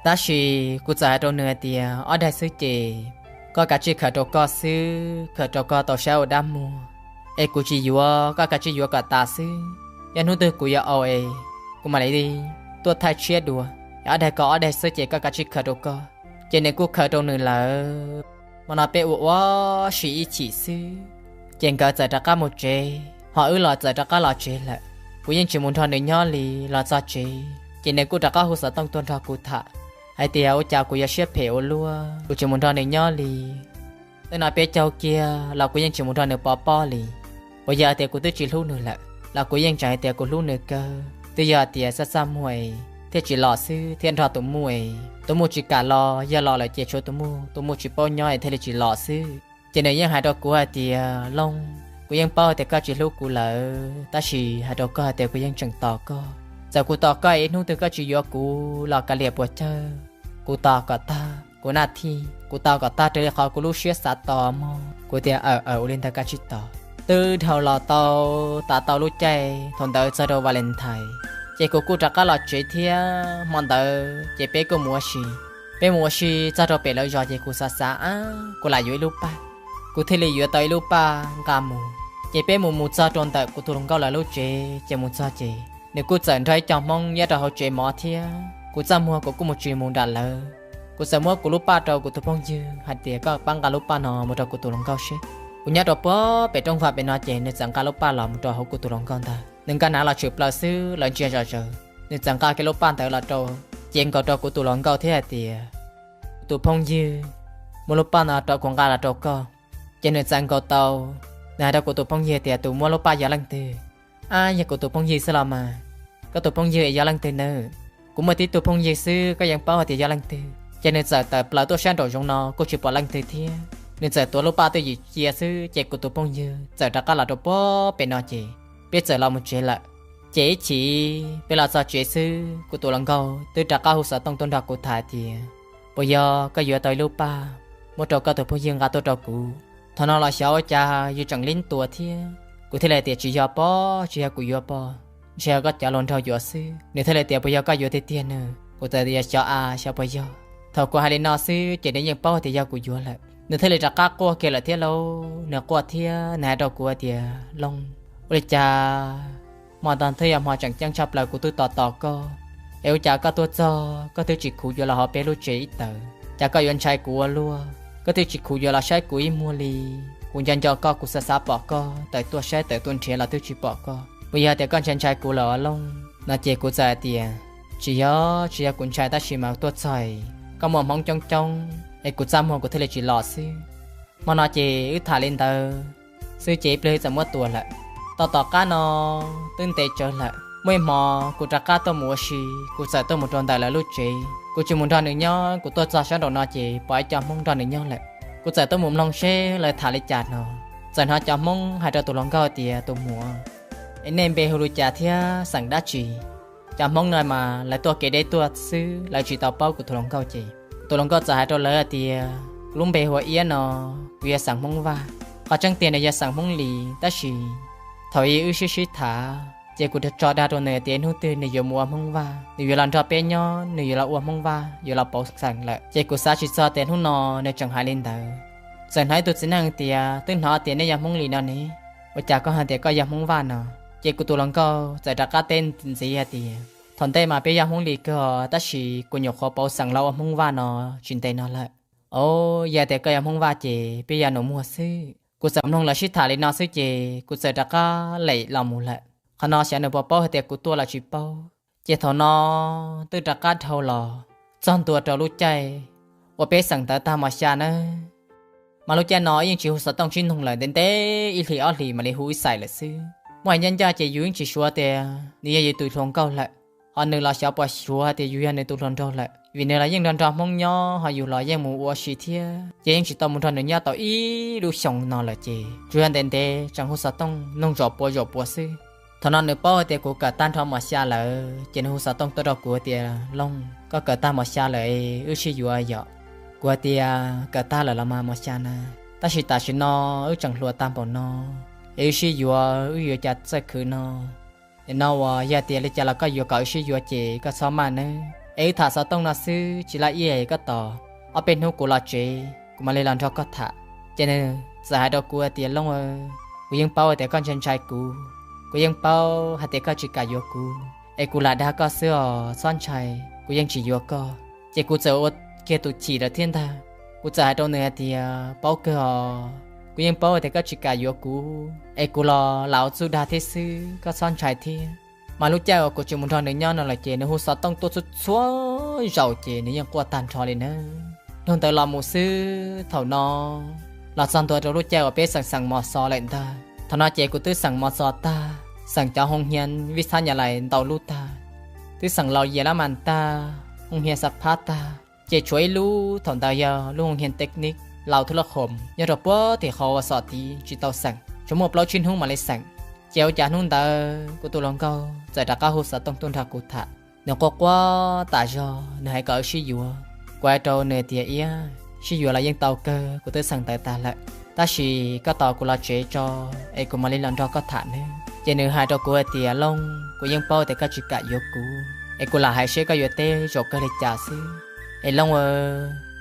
Tab sis kuv txawm hais rau nws hais tias, Ob daig xwb ces koj kav tsij khaws rau koj xwb, khaws rau koj tau saib ua dab muag, es kuv tsis yuav, koj kav tsij yuav kom tas xwb. Yog hnub twg kuv yuav au es kuv mam li tuaj thaij tshiab dua, es ob daig ko ob daig xwb ces koj kav tsij khaws rau koj. Ces nws kuj khaws rau nws lawm. Hmo no peb ua ua si ib chim xwb, ces nkawd txawm rov qab mus tsev, ho wb los txawm rov qab los tsev lawm. Kuv yeej tsis mus nrog nws nyob li. Los txog tsev ces nws kuj rov qab hu xov tooj tuaj nrog kuv tham hais tias, Ua cas kuv yuav siab phem ua luaj, kuv tsis mus nrog nws nyob li. Twb noj peb caug kiag los kuv yeej tsis mus nrog nws pov pob li. Puas yog tias kuv twb tsis hlub nws lawm, los kuv yeej tseem hais tias kuv hlub nws kawg. Twb yog tias txaj txaj muag thiaj tsis los xwb, thiaj nrog tus muj, tus muj tsis kam los, yog los lawm ces tshuav tus muj, tus muj tsis paub nyob es thiaj li tsis los xwb. Ces nws yeej hais rau kuv hais tias, Looj, kuv yeej paub tias koj tsis hlub kuv lawm, tab sis hais rau koj hais tias kuv yeej tseem tos koj. Txawm kuv tos koj ib hnub twg koj tsis yuav kuv los kav liam puas cawg, kuv tos kom tag kuv naj thij, kuv tos kom tag raws li qhov kuv lub siab xav tos mog. Kuv tias, Aw, aw, ua li ntawd kav tsij tos. Twb dhau los tau, tas tau lub caij, thaum ntawd txog rau Valentine, ces kuv kuj rov qab los tsev thiab. Hmo ntawd ces peb kuj mus ua si. Peb mus ua si txog rau pem lawv zos ces kuv xav xav, Ab, kuv lam yuav ib lub paj. Kuv thiaj li yuav tau ib lub paj nqa mus. Ces peb mus mus txog rau ntawm kuv tus hluas nkauj lawv lub tsev, ces mus txog ces nws kuj txawm nrog ib co Hmoob nyob rau hauv tsev mov thiab. Kuv txaj muag kuv kuj mus tsis mus nram lawv. Kuv txawm muab kuv lub paj rau kuv tus phooj ywg hais tias, Koj pab nqa lub paj no mus rau kuv tus hluas nkauj seb. Kuv nyob rau puag pem rooj vag pem no ces nws txawm nqa lub paj los mus rau hauv kuv tus hluas nkauj ntag. Nws nkag nav los tshwm plaws xwb lawv ntsia zom zaws. Nws txawm nqa kiag lub paj ntawd los rau, ces nkaus rau kuv tus hluas nkauj thiab hais tias, Kuv tus phooj ywg muab lub paj no rau kuv nqa los rau koj. Ces nws txawm nkaus tau, nws hais rau kuv tus phooj ywg tias, Tus muab lub paj yog leej twg? Ab, yog kuv tus phooj ywg xwb los mas. Koj tus phooj ywg es yog leej twg nawb? Kuv muaj tib tug phooj ywg xwb, koj yeej paub hais tias yog leej twg. Ces nws txawm tawm plaws tuaj sab nraum zoov no kuj tsis pom leej twg thiab. Nws txawm tuav lub paj twj ywm cia xwb ces kuv tus phooj ywg txawm rov qab los rau puag pem no ces peb txawm los mus tsev lawm. Ces ib chim peb los txog tsev xwb kuv tus hluas nkauj twb rov qab hu xov tooj tuaj nrog kuv tham tias, Puas yog koj yuav tau ib lub paj muab rau koj tus phooj ywg nqa tuaj rau kuv? Thaum no los xyov ua cas yus tseem lib ntua thiab, kuv thiaj li tias, Tsis yog pob, tsis yog kuv yuav pob, ntshe yog koj cov hluas nraug yuav xwb. Nws thiaj li tias, Puas yog koj yuav tiag tiag nawb? Kuv txawm tias, Xyov a, xyov puas yog. Thaum kuv hais li no xwb ces nws yeej paub tias yog kuv yuav lawm. Nws thiaj li rov qab quaj kiag lawm thiab lauj. Nws quaj thiab nws hais rau kuv hais tias, Looj, ua li cas hmo no twb yog hmo tseem ceeb tshaj plaws kuv twb tos tos koj, Es ua cas koj tuaj txog koj twb tsis khuv yuav los hauv peb lub tsev ib tawm? Cas koj yuav ntshai kuv ua luaj, koj twb tsis khuv yuav los saib kuv ib muag li? Kuv nco nco koj, kuv xav xav pom koj tawm tuaj saib tawm tuaj nrhiav los twb tsis pom koj. Puas yog tias koj ntshai ntshai kuv lawm os Looj? No ces kuv txawm hais tias, tsis yog, tsis yog kuv ntshai tab sis mas tuaj txog koj muaj hmoob coob coob es kuv txaj muag kuv thiaj li tsis los xwb. Hmo no ces wb tham li ntawd xwb ces ib pliag wb txawm muab tua lawm. Tau tom qab no twb ntev tsawv lawm, muaj ib hmo kuv rov qab tuaj mus ua si, kuv txawm tuaj mus rau ntawm lawv lub tsev. Kuv tsis mus nrog nws nyob, kuv tuaj txog sab nraum no ces pom ib co hmoob nrog nws nyob lawm. Kuv txawm tuaj mus mloog seb lawv tham li cas no, txawm hnov cov hmoob hais rau tus hluas nkauj tias, tus muam, es nej npe hu li cas thiab xeem dab tsi? Cov hmoob no mas lawv tuaj kev deb tuaj xwb, lawv tsis tau paub kuv tus hluas nkauj ces tus hluas nkauj txawm hais rau lawv hais tias, kuv lub npe hu ua Iab no, kuv yog xeem Hmoob Vaj. Qhov tseeb tiag nws yog xeem Hmoob Lis tab sis thaum ub wb sib sib tham ces kuv tso dag rau nws tias hnub twg nws yuav mus ua Hmoob Vaj, nws yuav los nrog peb nyob, nws yuav los ua Hmoob Vaj, yuav los pauv xeem lawm. Ces kuv xav tsis txog tias hnub no nws tseem hais li ntawd. Txawm hnov ib tug txiv neej tias, twb hnov tias nej yog Hmoob Lis no ne, ua cas koj hais tias koj yog Hmoob Vaj no? Ces kuv tus hluas nkauj txawm rov qab teb ntxiv hais tias, thaum ntej mas peb yog Hmoob Lis kawg os, tab sis kuv nyuam qhuav pauv xeem los ua Hmoob Vaj no tsis ntev no lawm. Os, yog tias koj yog Hmoob Vaj ces peb yog nus muag xwb. Kuv txawm mloog lawv sib tham li no xwb ces kuv txawm rov qab lem los mus lawm. Qhov no xyov nws puas paub hais tias kuv tuaj los tsis paub. Ces thaum no twb rov qab dhau los txog ntua rau lub caij uas peb xeem ntawv tag mos xya nawb. Mas lub caij no yeej tsis hu xov tooj sib nug lawm, ntev ntev ib hlis ob hlis mam li hu ib xais lawm xwb. Muaj hais ncaj ncaj ces yus yeej tsis suav tias nws yog yus tus hluas nkauj lawm, ho nws los xyov puas suav tias yus yog nws tus hluas nraug lawm, vim nws los yeej nrog nrog Hmoob nyob, ho yus los yeej mus ua si thiab, ces yeej tsis tau mus nrog nws nyob tau ib lub xyoo no lawm ces tsuas yog ntev ntev tseem hu xov tooj nug zaum puas zaum puas xwb. Thaum no nws paub hais tias kuv kawm tag nrho mos xya lawm ces nws hu xov tooj tuaj rau kuv tias, Looj, koj kawm tag mos xya lawm es wb sib yuav yom? Kuv hais tias, kawm tag lawm los mas mos xya na, tab sis tam sim no wb tseem hluas tag npaum no es wb sib yuav wb yuav cas txawj khwv no. Nim no uas yog tias li cas los koj yuav kom wb sib yuav ces koj txhob maj nawb, es wb tham xov tooj no xwb tsis laj iab, koj tos ob peb hnub kuv los tsev kuv mam li los nrog koj tham. Ces nws txawm hais rau kuv hais tias, Looj, kuv yeej paub hais tias koj ntshai ntshai kuv, kuv yeej paub hais tias koj tsis kam yuav kuv, es kuv lam dag koj xwb os, txhob ntshai, kuv yeej tsis yuav koj. Ces kuv txawm ua kiag tus chim lawm thiab ntag. Kuv txawm hais rau nws hais tias, paub kawg os, kuv yeej paub tias koj tsis kam yuav kuv es kuv los lam ua txuj dag thiab xwb, koj txhob ntshai thiab. Mas lub caij uas kuv tsis mus nrog nws nyob no lawm ces nws hu xov tooj tuaj txhua txhua zaus ces nws yeej quaj tag nrho li nawb. Hnub ntawd los mus xwb, thaum no los txog ntua rau lub caij uas peb xeem xeem mos xov lawm ntag. Thaum no ces kuv twb xeem mos xov tag, xeem cov hoo hia vij xab nyas lais ntau lub tag, twb xeem laus yias lab mas tag, hoo hia xa phab tag, ces tshuav ib lub, thaum ntawd yog lub hoo hia technic laus thub laj khoom nyob rau puag tim qhov uas xom tid tsis tau xeem, tsuas muaj plaub tsib hnub mam li xeem. Ces ua cas hnub ntawd kuv tus hluas nkauj txawm rov qab hu xov tooj tuaj nrog kuv tham. Nws quaj quaj tas zog, nws hais kom wb sib yuav. Kuv hais rau nws tias, Iab, sib yuav los yeej tau kawg, kuv twb xeem ntawv tas lawm, tab sis koj tos kuv los tsev tso es kuv mam li los nrog koj tham nawb. Ces nws hais rau kuv hais tias, Looj, kuv yeej paub tias koj tsis kam yuav kuv, es kuv lam hais seb koj yuav teb zaum kawg li cas xwb. Es Looj,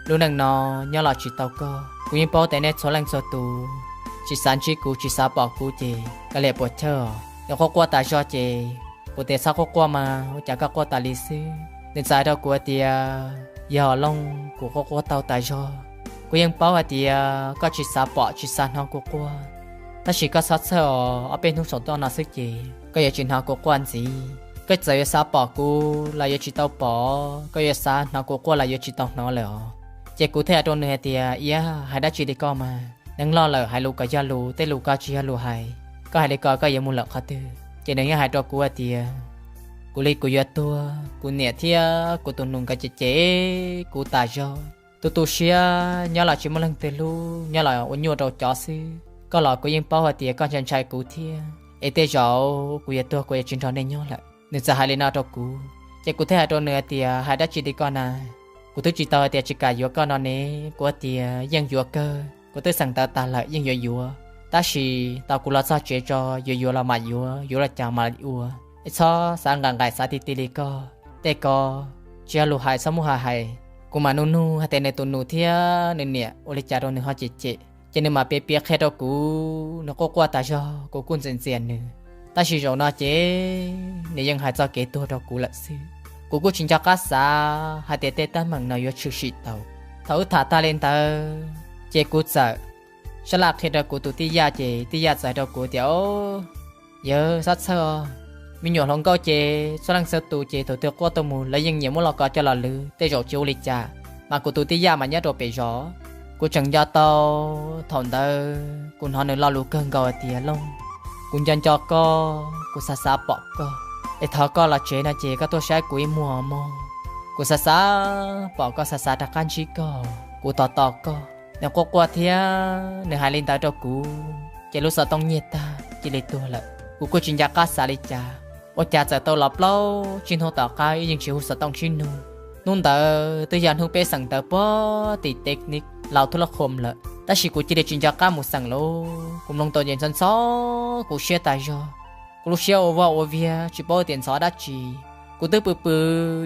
lub neej no nyob los tsis tau koj, kuv yeej paub tias nej txhua leej txhua tus tsis xav ntsib kuv tsis xav pom kuv ces koj liam puas chawj os. Nws quaj quaj tas zog ces kuv tias, Txhob quaj quaj mas, ua cas koj quaj tas li xwb? Nws txawm hais rau kuv tias, Yog Looj, kuv quaj quaj tau tas zog, kuv yeej paub hais tias koj tsis xav pom tsis xav hnov kuv quaj, tab sis koj txhob txhawj os, ob peb hnub saum toj no xwb ces koj yuav tsis hnov kuv quaj ntxiv. Koj txawm yuav xav pom kuv los yuav tsis tau pom, koj yuav xav hnov kuv quaj los yuav tsis tau hnov lawm os. Ces kuv thiaj hais rau nws hais tias, Iab, hais dab tsi li koj mas? Neeg loj lawm hais lus kom yog lus, tej lus ko tsis yog lus hais. Koj hais li ko koj yuav mus lawm qhov twg? Ces nws yeej hais rau kuv hais tias, Kuv li kuv yuav tuag, kuv niam thiab kuv tus nus nkawd cem cem kuv tas zog. Tu tu siab, nyob los tsis muaj leej twg hlub, nyob los ua nyuaj rau cov xwb. Koj los kuv yeej paub hais tias koj ntshai ntshai kuv thiab, es tej zaum kuv yuav tuag kuv yuav tsis nrog nej nyob lawm. Nws txawm hais li no rau kuv, ces kuv thiaj hais rau nws hais tias, Hais dab tsi li koj na? Kuv twb tsis tau hais tias tsis kam yuav koj no ne, kuv hais tias yeej yuav kawg, kuv twb xeem ntawv tas lawm yeej yuav yuav, tab sis tos kuv los txog tsev tso, yuav yuav los mam yuav, yuav los cas mam li ua. Es txhob xav nqaim nqaim xav ti ti li koj, tej ko tsis yog lus hais txhob muab hais hais. Kuv mam nug nug hais tias nws tus nus thiab nws niam ua li cas rau nws ho cem cem. Ces nws mam piav piav qhia rau kuv, nws quaj quaj tas zog kuv kuj ntxias ntxias nws. Tab sis zaum no ces nws yeej hais txoj kev tuag rau kuv lawm xwb. Kuv kuj tsis nco qab xav hais tias tej teeb meem no yuav tshwm sim tau. Thaum wb tham tag li ntawd ces kuv txawm sab laj qhia rau kuv tus tij yaj, ces tij yaj txawm hais rau kuv tias, o, yawg Xab Txhawj, me nyuam hluas nkauj ces txhua leej txhua tus ces thaum twg quaj tuaj mus lawv yeej nyiam muab los kov coj los lwv, tej zaum tsis ua li cas. Mas kuv tus tij yaj mas nyob rau pem zos. Kuv tseem nco tau thaum ntawd kuv hnov nws lo lus kawg nkaus hais tias, Looj, kuv nco nco koj, kuv xav xav pom koj, es thov koj los tsev no ces koj tuaj saib kuv ib muag mog. Kuv xav xav pom koj, xav xav rov qab ntsib koj, kuv tos tos koj. Nws quaj quaj thiab nws hais li ntawd rau kuv ces lub xov tooj nyiag tag cia li tuag lawm. Kuv kuj tsis nco qab xav li cas, ua cas txawm tau los plaub tsib hnub tom qab wb yeej tsis hu xov tooj sib nug. Hnub ntawd twb yog hnub peb xeem ntawv puag tim technic laus thuj lab khom lawm, tab sis kuv cia li tsis nco qab mus xeem lauj. Kuv mloog tau ces ntxhov ntxhov kuv siab tas zog. Kuv lub siab ua vaj ua viag tsis paub tias ntxhov dab tsi. Kuv twb pw pw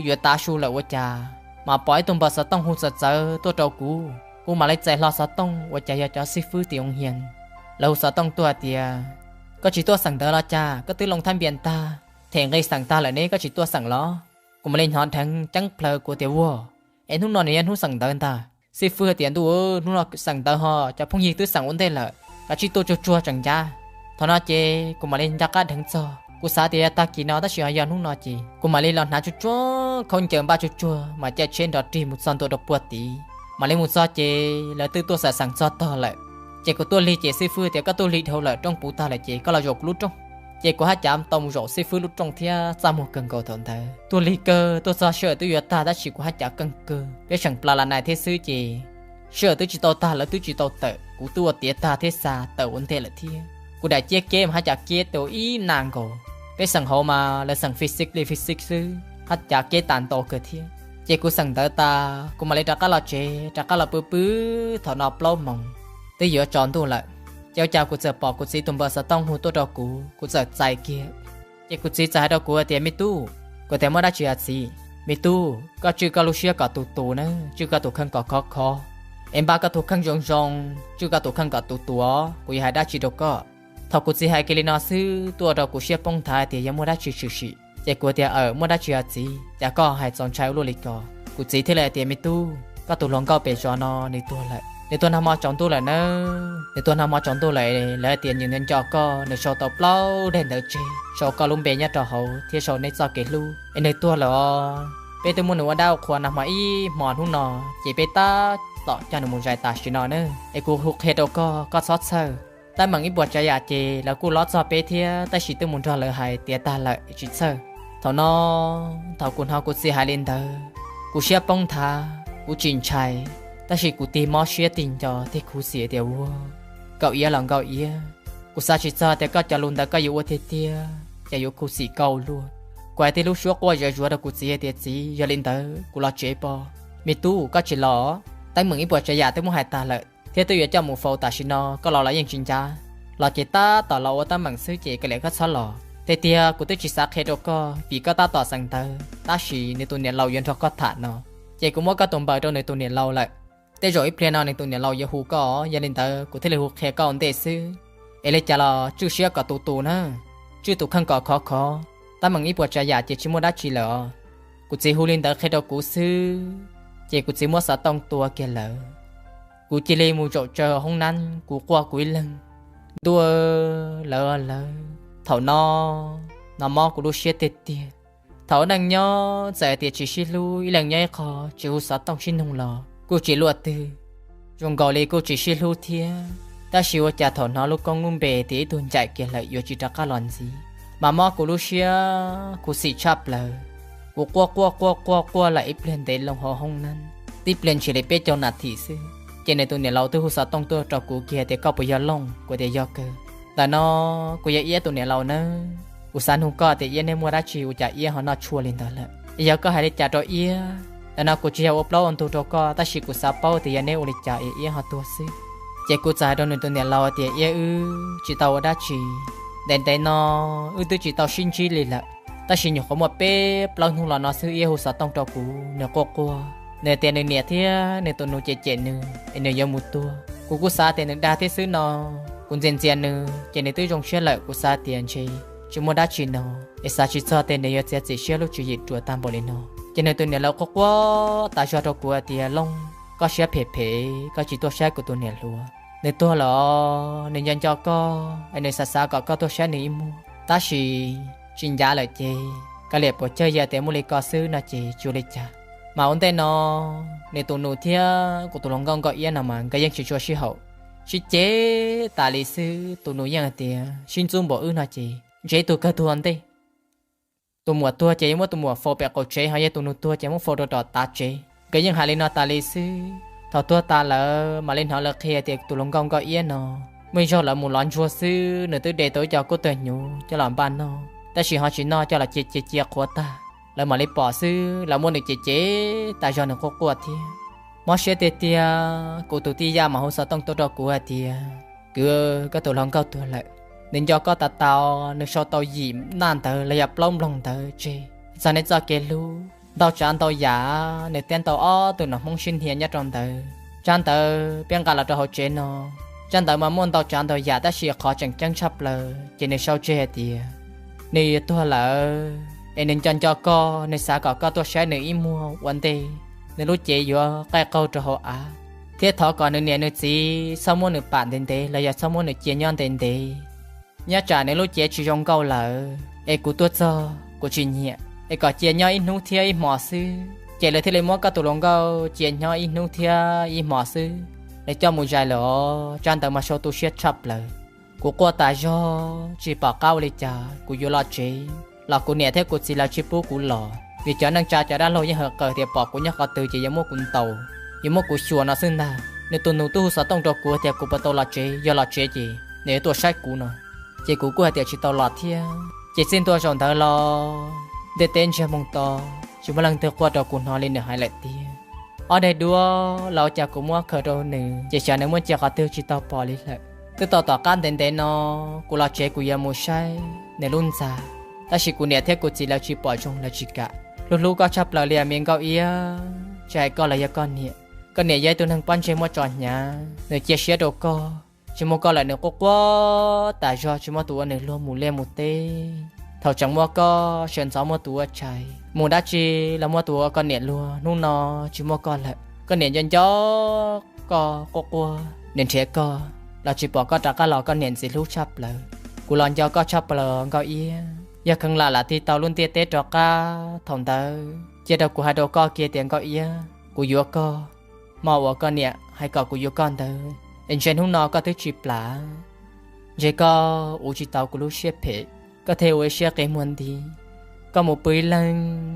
yuav tav su lawm ua cas mas pom ib tug npawb xov tooj hu txawv txawv tuaj rau kuv. Kuv mam li txais hlo xov tooj ua cas yog cov xib fwb tim oo hias. Lawv hu xov tooj tuaj hais tias, koj tsis tuaj xeem ntawv los cas, koj twb loo thab npias tag, them nqi xeem tag lawm ne, koj tsis tuaj xeem los? Kuv mam li hnov dheev ceeb plhaws, kuv tias, ua, es hnub no nws yog hnub xeem ntawv ntag. Xib fwb hais tias, ntuj, hnub no xeem ntawv ho cov phooj ywg twb xeem ua ntej lawm, kav tsij tuaj tsuag tsuag tseem ncaj. Thaum no ces kuv mam li nco qab dheev txog, kuv xav tias yog tag kis no tab sis ho yog hnub no ces kuv mam li los hnav tsuag tsuag khaub ncaws npaj tsuag tsuag mas caij tsheb nrov rig mus txog ntua rau puag tid. Mam li mus txog ces lawv twb tuaj xam xeem txog tog lawm. Ces kuv tuaj lig ces xib fwb tias, koj tuaj lig dhau lawm, rooj puv tag lawm ces koj los zaum kuv lub rooj. Ces kuv haj cav tau mus zaum xib fwb lub rooj thiab txaj muag kawg nkaus thaum ntawd. Tuaj lig kawg, tuaj txog sij hawm twb yuav tag tab sis kuv haj cav keej kawg, peb seem plas las nais thiab xwb ces sij hawm twb tsis tau tag, lawv twb tsis tau tawm, kuv twb ua tiav tag thiab xa tawm ua ntej lawm thiab. Kuv daim ciab keb mas haj cav keb tau ib nag nkaus. Peb xeem hauv mas lawv xeem physics li physics xwb, haj cav keb tas ntau kawg thiab. Ces kuv xeem ntawv tas kuv mam li rov qab los tsev, rov qab los pw pw, thaum no plaub moos twb yuav tsaus ntuj lawm. Ces ua cas kuv txawm pom kuv txiv tus npawb xov tooj hu tuaj rau kuv, kuv txawm txais kiag. Ces kuv txiv txawm hais rau kuv tias, me tub, kuv tias, muaj dab tsi os txiv? Me tub, koj tswj koj lub siab kom tus tus na, tswj koj tus kheej kom khov khov, es npaj koj tus kheej zoo zoo, tswj koj tus kheej kom tus tus os, kuv yuav hais dab tsi rau koj. Thaum kuv txiv hais kiag li no xwb tuaj ua rau kuv siab poob nthav tias yog muaj dab tsi tshwm sim. Ces kuv tias, aws, muaj dab tsi os txiv, cas koj hais txaus ntshai ua luaj li ko? Kuv txiv thiaj li hais tias, me tub, koj tus hluas nkauj pem zos no nws tuag lawm, nws tuag nag hmo tsaus ntuj lawm nawb. Nws tuag nag hmo tsaus ntuj lawm, lawv hais tias nws nco nco koj, nws sau tau plaub daim ntawv tseg, sau koj lub npe nyob rau hauv thiab sau neb txoj kev hlub, es nws tuag lawm os. Peb twb muab nws ua dab ua qhua nag hmo ib hmo hnub no, ces peb tab tom coj nws mus zais tam sim no na. Es kuv hu qhia rau koj, koj txhob txhawj. Teeb meem ib puas tsav yam ces lawv kuj lob txog peb thiab, tab sis twb mus nrog lawv hais tiav tag lawm, tsis txhawj. Thaum no, thaum kuv hnov kuv txiv hais li ntawd, kuv siab poob nthav, kuv tsis ntshai, tab sis kuv tig mob siab tig nco tig khuv xim tias, ua, Nkauj Iab los Nkauj Iab, kuv xav tsis txog tias koj cov lus ntawd koj yuav ua tiag tiag, ces yuav khuv xim koj ua luaj. Kuv hais tib lub suab quaj zuav zuav rau kuv txiv hais tias, txiv, yog li ntawd kuv los tsev pob. Me tub, koj tsis los, teeb meem ib puas tsav yam twb muab hais tag lawm thiab twb yuav coj mus faus tam sim no, koj los los yeej tsis ncaj. Los ces tab tom los ua teeb meem xwb ces kav liam koj txhob los. Tiag tiag kuv twb tsis xav qhia rau koj vim koj tab tom xeem ntawv, tab sis nws tus niam laus yuav nrog koj tham no, ces kuv muab koj tus npawb rau nws tus niam laus lawm. Tej zaum ib pliag no nws tus niam laus yuav hu koj, yog li ntawd kuv thiaj li hu qhia koj ua ntej xwb. Es li cas los tswj siab kom tus tus na, tswj tus kheej kom khov khov, teeb meem ib puas tsav yam ces tsis muaj dab tsi lawm os. Kuv txiv hu li ntawd qhia rau kuv xwb, ces kuv txiv muab xov tooj tua kiag lawm. Kuv cia li mus zaum tsawv hauv hoob nab, kuv quaj kuv ib leeg. Ntuj, lawv lawv, thaum no, no mob kuv lub siab tiag tiag. Thaum ua neej nyob txawm hais tias tsis sib hlub, ib leeg nyob ib qho tsis hu xov tooj sib nug los kuj tsis luaj twg, zoo nkaus li kuj tsis sib hlub thiab. Tab sis ua cas thaum hnov lub koob lub npe tias ib tug ncaim kiag lawm yuav tsis rov qab los ntxiv, mas mob kuv lub siab khuv xim tshaj plaws. Kuv quaj quaj quaj quaj quaj lawm ib pliag ntev loo hauv hoob nab, tib pliag ntshe li peb caug nas this xwb, ces nws tus niam laus twb hu xov tooj tuaj rau kuv kiag tias, koj puas yog Looj? Kuv tias yog kawg. Ntawm no kuv yog Iab tus niam laus nawb, kuv xav nug koj tias Iab neb muaj dab tsi ua cas Iab ho noj tshuaj li ntawd lawm? Es yog koj hais li cas rau Iab? Ntawm no kuv tsis yog ua plaub ua ntug rau koj, tab sis kuv xav paub tias yog neb ua li cas es Iab ho tuag xwb. Ces kuv txawm hais rau nws tus niam laus tias Iab wb tsis tau ua dab tsi, ntev ntev no wb twb tsis tau sib ntsib li lawm. Tab sis nyuam qhuav muaj peb plaub hnub los no xwb Iab hu xov tooj rau kuv, nws quaj quaj, nws tias nws niam thiab nws tus nus cem cem nws es nws yuav mus tuag. Kuv kuj xav tias nws dag thiab xwb no, kuv ntxias ntxias nws ces nws twb zoo siab lawm, kuv xav tias ntshe tsis muaj dab tsi no, es xav tsis txog tias nws yuav txiav txim siab lub tswv yim ruam tag npaum li no. Ces nws tus niam lawv quaj quaj tas zog rau kuv hais tias, Looj, koj siab phem phem, koj tsis tuaj saib kuv tus niam hluas. Nws tuag lawm, nws nco nco koj, es nws xav xav kom koj tuaj saib nws ib muag. Tab sis tsis ncav lawm ces kav liam puas cawg, yog tias muaj li ko xwb no ces tsis ua li cas. Mas ua ntej no, nws tus nus thiab kuv tus hluas nkauj Nkauj Iab no mas nkawd yeej tsis tshua sib haum, sib ceg tas li xwb. Tus nus yeej hais tias, Sib ntxub npaum wb no ces ntshe ib tug kawg tuag ua ntej. Tus muam tuag ces yuav muab tus muam faus pem qaum tsev, ho yog tus nus tuag ces muab faus rau tom tav tsev. Nkawd yeej hais li no tas li xwb. Thaum tuag tas lawm mam li hnov lawv qhia tias tus hluas nkauj Nkauj Iab no, muaj ib zaug lawv mus lov ntsuag xwb, nws twb de tau ib co kub tawg hnyuv coj los npaj noj, tab sis ho tsis noj, coj los cia cia cia qhuav tag. Lawv mam li pom xwb, lawv muab nws cem cem tas zog, nws quaj quaj thiab. Mob siab tiag tiag, kuv tus tij Yaj mas hu xov tooj tuaj rau kuv hais tias, Kwv, koj tus hluas nkauj tuag lawm. Nws nco koj tas tas, nws sau tau yim naj ntawv los yog plaub nploog ntawv tseg txog neb txoj kev hlub ntau tsav ntau yam. Nws thiab ntau ob tug nom Hmoob sib hnia nyob rau ntawd. Tsab ntawv peb nqa los rau hauv tsev no, tsab ntawv mas muaj ntau tsav ntau yam, tab sis qhov tseem ceeb tshaj plaws ces nws sau tseg hais tias nws yuav tuag lawm, es nws nco nco koj, nws xav kom koj tuaj saib nws ib muag ua ntej nws lub cev yuav qaij qaug rau hauv av, thiab thov kom nws niam nws txiv txhob muab nws pam ntev ntev los yog txhob muab nws cia nyob ntev ntev. Nyob tsam nws lub cev tsis zoo nkauj lawm, es kuv tuaj txog kuv tsis nyiam, es kom cia nyob ib hnub thiab ib hmos xwb, ces lawv thiaj li muab koj tus hluas nkauj cia nyob ib hnub thiab ib hmos xwb, lawv coj mus zais lawm os. Tsab ntawv mas sau tu siab tshaj plaws. Kuv quaj tas zog tsis pom qab ua li cas, kuv yuav los tsev los kuv niam thiab kuv txiv lawv tsis pub kuv los, vim cov neej tsa cov dab laug yeej hawm qawm tias pom kuv nyob qhov twg ces yuav muab kuv ntaus, yuav muab kuv xyuas no xwb ntag. Nws tus nus twb hu xov tooj rau kuv tias kuv puas tau los tsev, yog los tsev ces nws yuav tuaj saib kuv no. Ces kuv kuj hais tias tsis tau los thiab. Ces txij ntua zaum ntawd los ntiaj teb ntsiag moog to, tsis muaj leej twg quaj rau kuv hnov li nws hais lawm tiag. Ob daim duab los ua cas kuv muab khaws rau nws, ces xyov nws muab cia qhov twg tsis tau pom li lawm. Twb tau tom qab ntev ntev no, kuv los tsev kuv yuav mus saib nws lub ntxa, tab sis kuv niam thiab kuv txiv lawv tsis pom zoo, lawv tsis kam. Hlub hlub koj tshaj plaws li me Nkauj Iab, tsis hais koj los yog koj niam. Koj niam yog ib tug neeg pob ntseg muaj tso hnyav, nws cia siab rau koj. Tsis muaj koj lawm nws quaj quaj tas zog, tsis muaj tus ua nws luag mus liaj mus teb. Thaum tseem muaj koj, sawv ntxov muaj tus ua tshais, mus dab tsi los muaj tus ua koj niam luag. Hnub no tsis muaj koj lawm, koj niam nco nco koj, quaj quaj, nws nrhiav koj los tsis pom koj rov qab los, koj niam ntxim hlub tshaj plaws. Kuv los nco koj tshaj plaws Nkauj Iab, yog kheev lam lam tig tau lub ntiaj teb rov qab thaum ntawd, cia rau kuv hais rau koj kiag tias Nkauj Iab, kuv yuav koj. Hmo uas koj niam hais kom kuv yuav koj ntawd es ntshe hnub no koj twb tsis plam, ntshe koj uv tsis tau kuv lub siab phem, koj thiaj ua ib siab qi muag nti. Koj mus pw ib leeg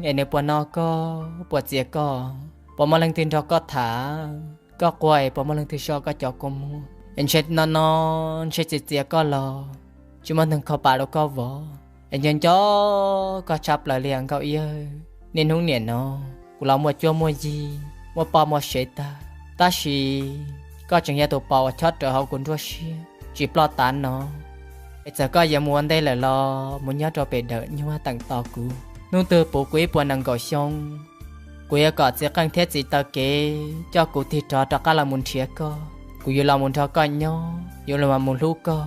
es nws puas no koj, puas txiav koj, puas muaj leej twg nrog koj tham, koj quaj es puas muaj leej twg so koj cov kua muag. Es ntshe no no, ntshe txiav txiav koj los tsis muaj neeg kho pam rau koj vov. Es nco nco koj tshaj plaws li Nkauj Iab. Niaj hnub niam no kuv los muaj cuab muaj yig, muaj poj muaj sev tag, tab sis koj tseem yog tus pos uas chob rawv hauv kuv nruab siab tsis ploj tav no. Es txawm koj yuav mus ua ntej lawm los mus nyob rau pem dawm nyuag teem tos kuv. Hnub twg puv kuv ib puas nees nkaum xyoo, kuv yuav kom txiv qeej thiab txiv taw kev coj kuv tig rov rov qab los mus nrhiav koj. Kuv yuav los mus nrog koj nyob, yuav los mus hlub koj.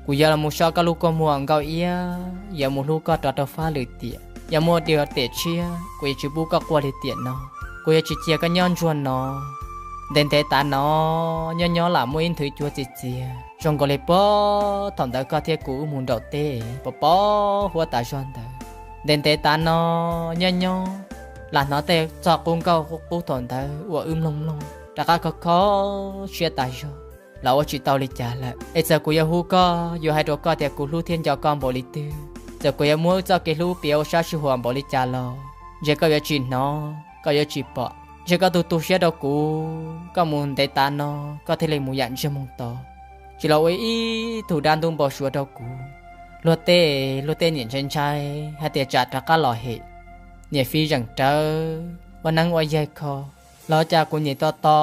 Kuv yuav los mus so koj lub kua muag Nkauj Iab, yuav mus hlub koj rov rau fab lwm tiam. Yog muaj dua tiam tshiab kuv yuav tsis pub koj quaj li tiam no. Kuv yuav tsis cia koj nyob ntsuag no. Ntev ntev tav no, nyob nyob lam muaj ib nthwv cua txias txias zoo nkaus li puag thaum ntawd koj thiab kuv wb mus nraum teb pov pov huab tas zog ntawd. Ntev ntev tav no, nyob nyob lam hnov tej txoj qub nkauj qub qub thaum ntawd uas wb mloog mloog rov qab kho kho siab tas zog los ua tsis tau li cas lawm. Es txawm kuv yuav hu koj, yuav hais rau koj tias kuv hlub thiab nco koj npaum li twg, txawm kuv yuav muab wb txoj kev hlub piav ua sab sij huam npaum li cas los ntshe koj yuav tsis hnov, koj yuav tsis pom. Ntshe koj tu tu siab rau kuv, koj mus ntev tav no, koj thiaj li mus yam ntsiag moog to, tsis los ua ib tug dab ntub npau suav rau kuv. Luag tej, luag tej niam ntshai ntshai hais tias tsam rov qab los hem, niam fiv zeem rawv, ua neeb ua yaig kho, los cas kuv nim to to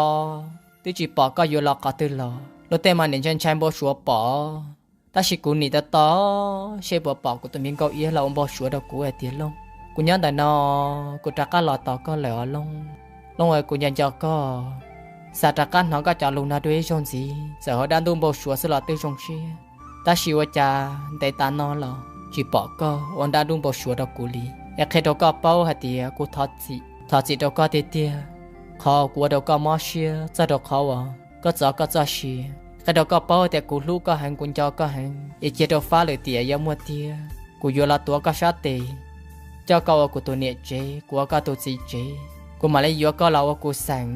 twb tsis pom koj yuav los qhov twg los. Luag tej mas niam ntshai ntshai npau suav pom, tab sis kuv nim to to seb puas pom kuv tus me Nkauj Iab los ua npau suav rau kuv hais tias Looj, kuv nyob ntawm no, kuv rov qab los tos koj lawm os Looj. Looj, kuv nco nco koj, xav rov qab hnov koj cov lus no dua ib zaug ntxiv, txawm ho dab ntub npau suav xwb los twb zoo siab. Tab sis ua cas ntev tav no los tsis pom koj ua dab dub npau suav rau kuv li. Es qhia rau koj paub hais tias kuv thov txim, thov txim rau koj tiag tiag, qhov kuv ua rau koj mob siab txog rau qhov uas koj txov koj txoj sia. Qhia rau koj paub tias kuv hlub koj heev, kuv nco koj heev, es cia rau fab lwm tiam yog muaj tiag kuv yuav los tuav koj sab tes, coj koj ua kuv tus niam tsev, kuv ua koj tus txiv tsev. Kuv mam li yuav koj los ua kuv xeem,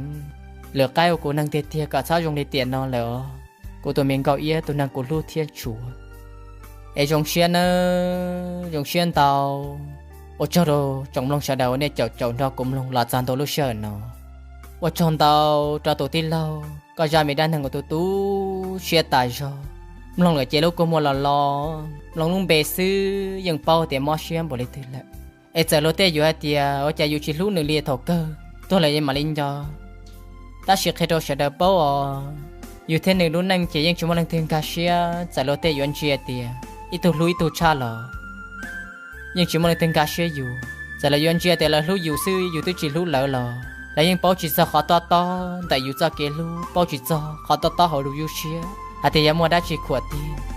lwm qaib ua kuv neeg tiag tiag kom txhob zoo li tiam no lawm os, kuv tus me nkauj iab, tus neeg kuv hlub thiab tshua. Es zoo siab nawb, zoo siab ntau. Ua tsaug rau tsoom mloog sawv daws uas nej caum caum nrog kuv mloog los txog ntua lub sij hawm no. Ua tsaug ntau rau tus tij laug, koj zaj me dab neeg uas tu tu siab tas zog. Mloog lawm ces lub kua muag los los, mloog lub npe xwb yeej paub tias mob siab npaum li twg lawm. Es txawm luag tej yuav hais tias ua cas yus tsis hlub nws li thaum kawg, tuag lawm yeej mam li nco. Tab sis qhia rau sawv daws paub os, yus thiab nws lub neej ces yeej tsis muaj leej twg nkag siab. Txawm luag tej yuav ntsia tias ib tug hlub ib tug tshaj los yeej tsis muaj leej twg nkag siab yus. Txawm lawv yuav ntsia tias lawv hlub yus xwb, yus twb tsis hlub lawv los lawv yeej paub tsis txog qhov tob tob ntawm yus txoj kev hlub, paub tsis txog qhov tob tob hauv lub siab hais tias yuav muaj dab tsi khuam tiag.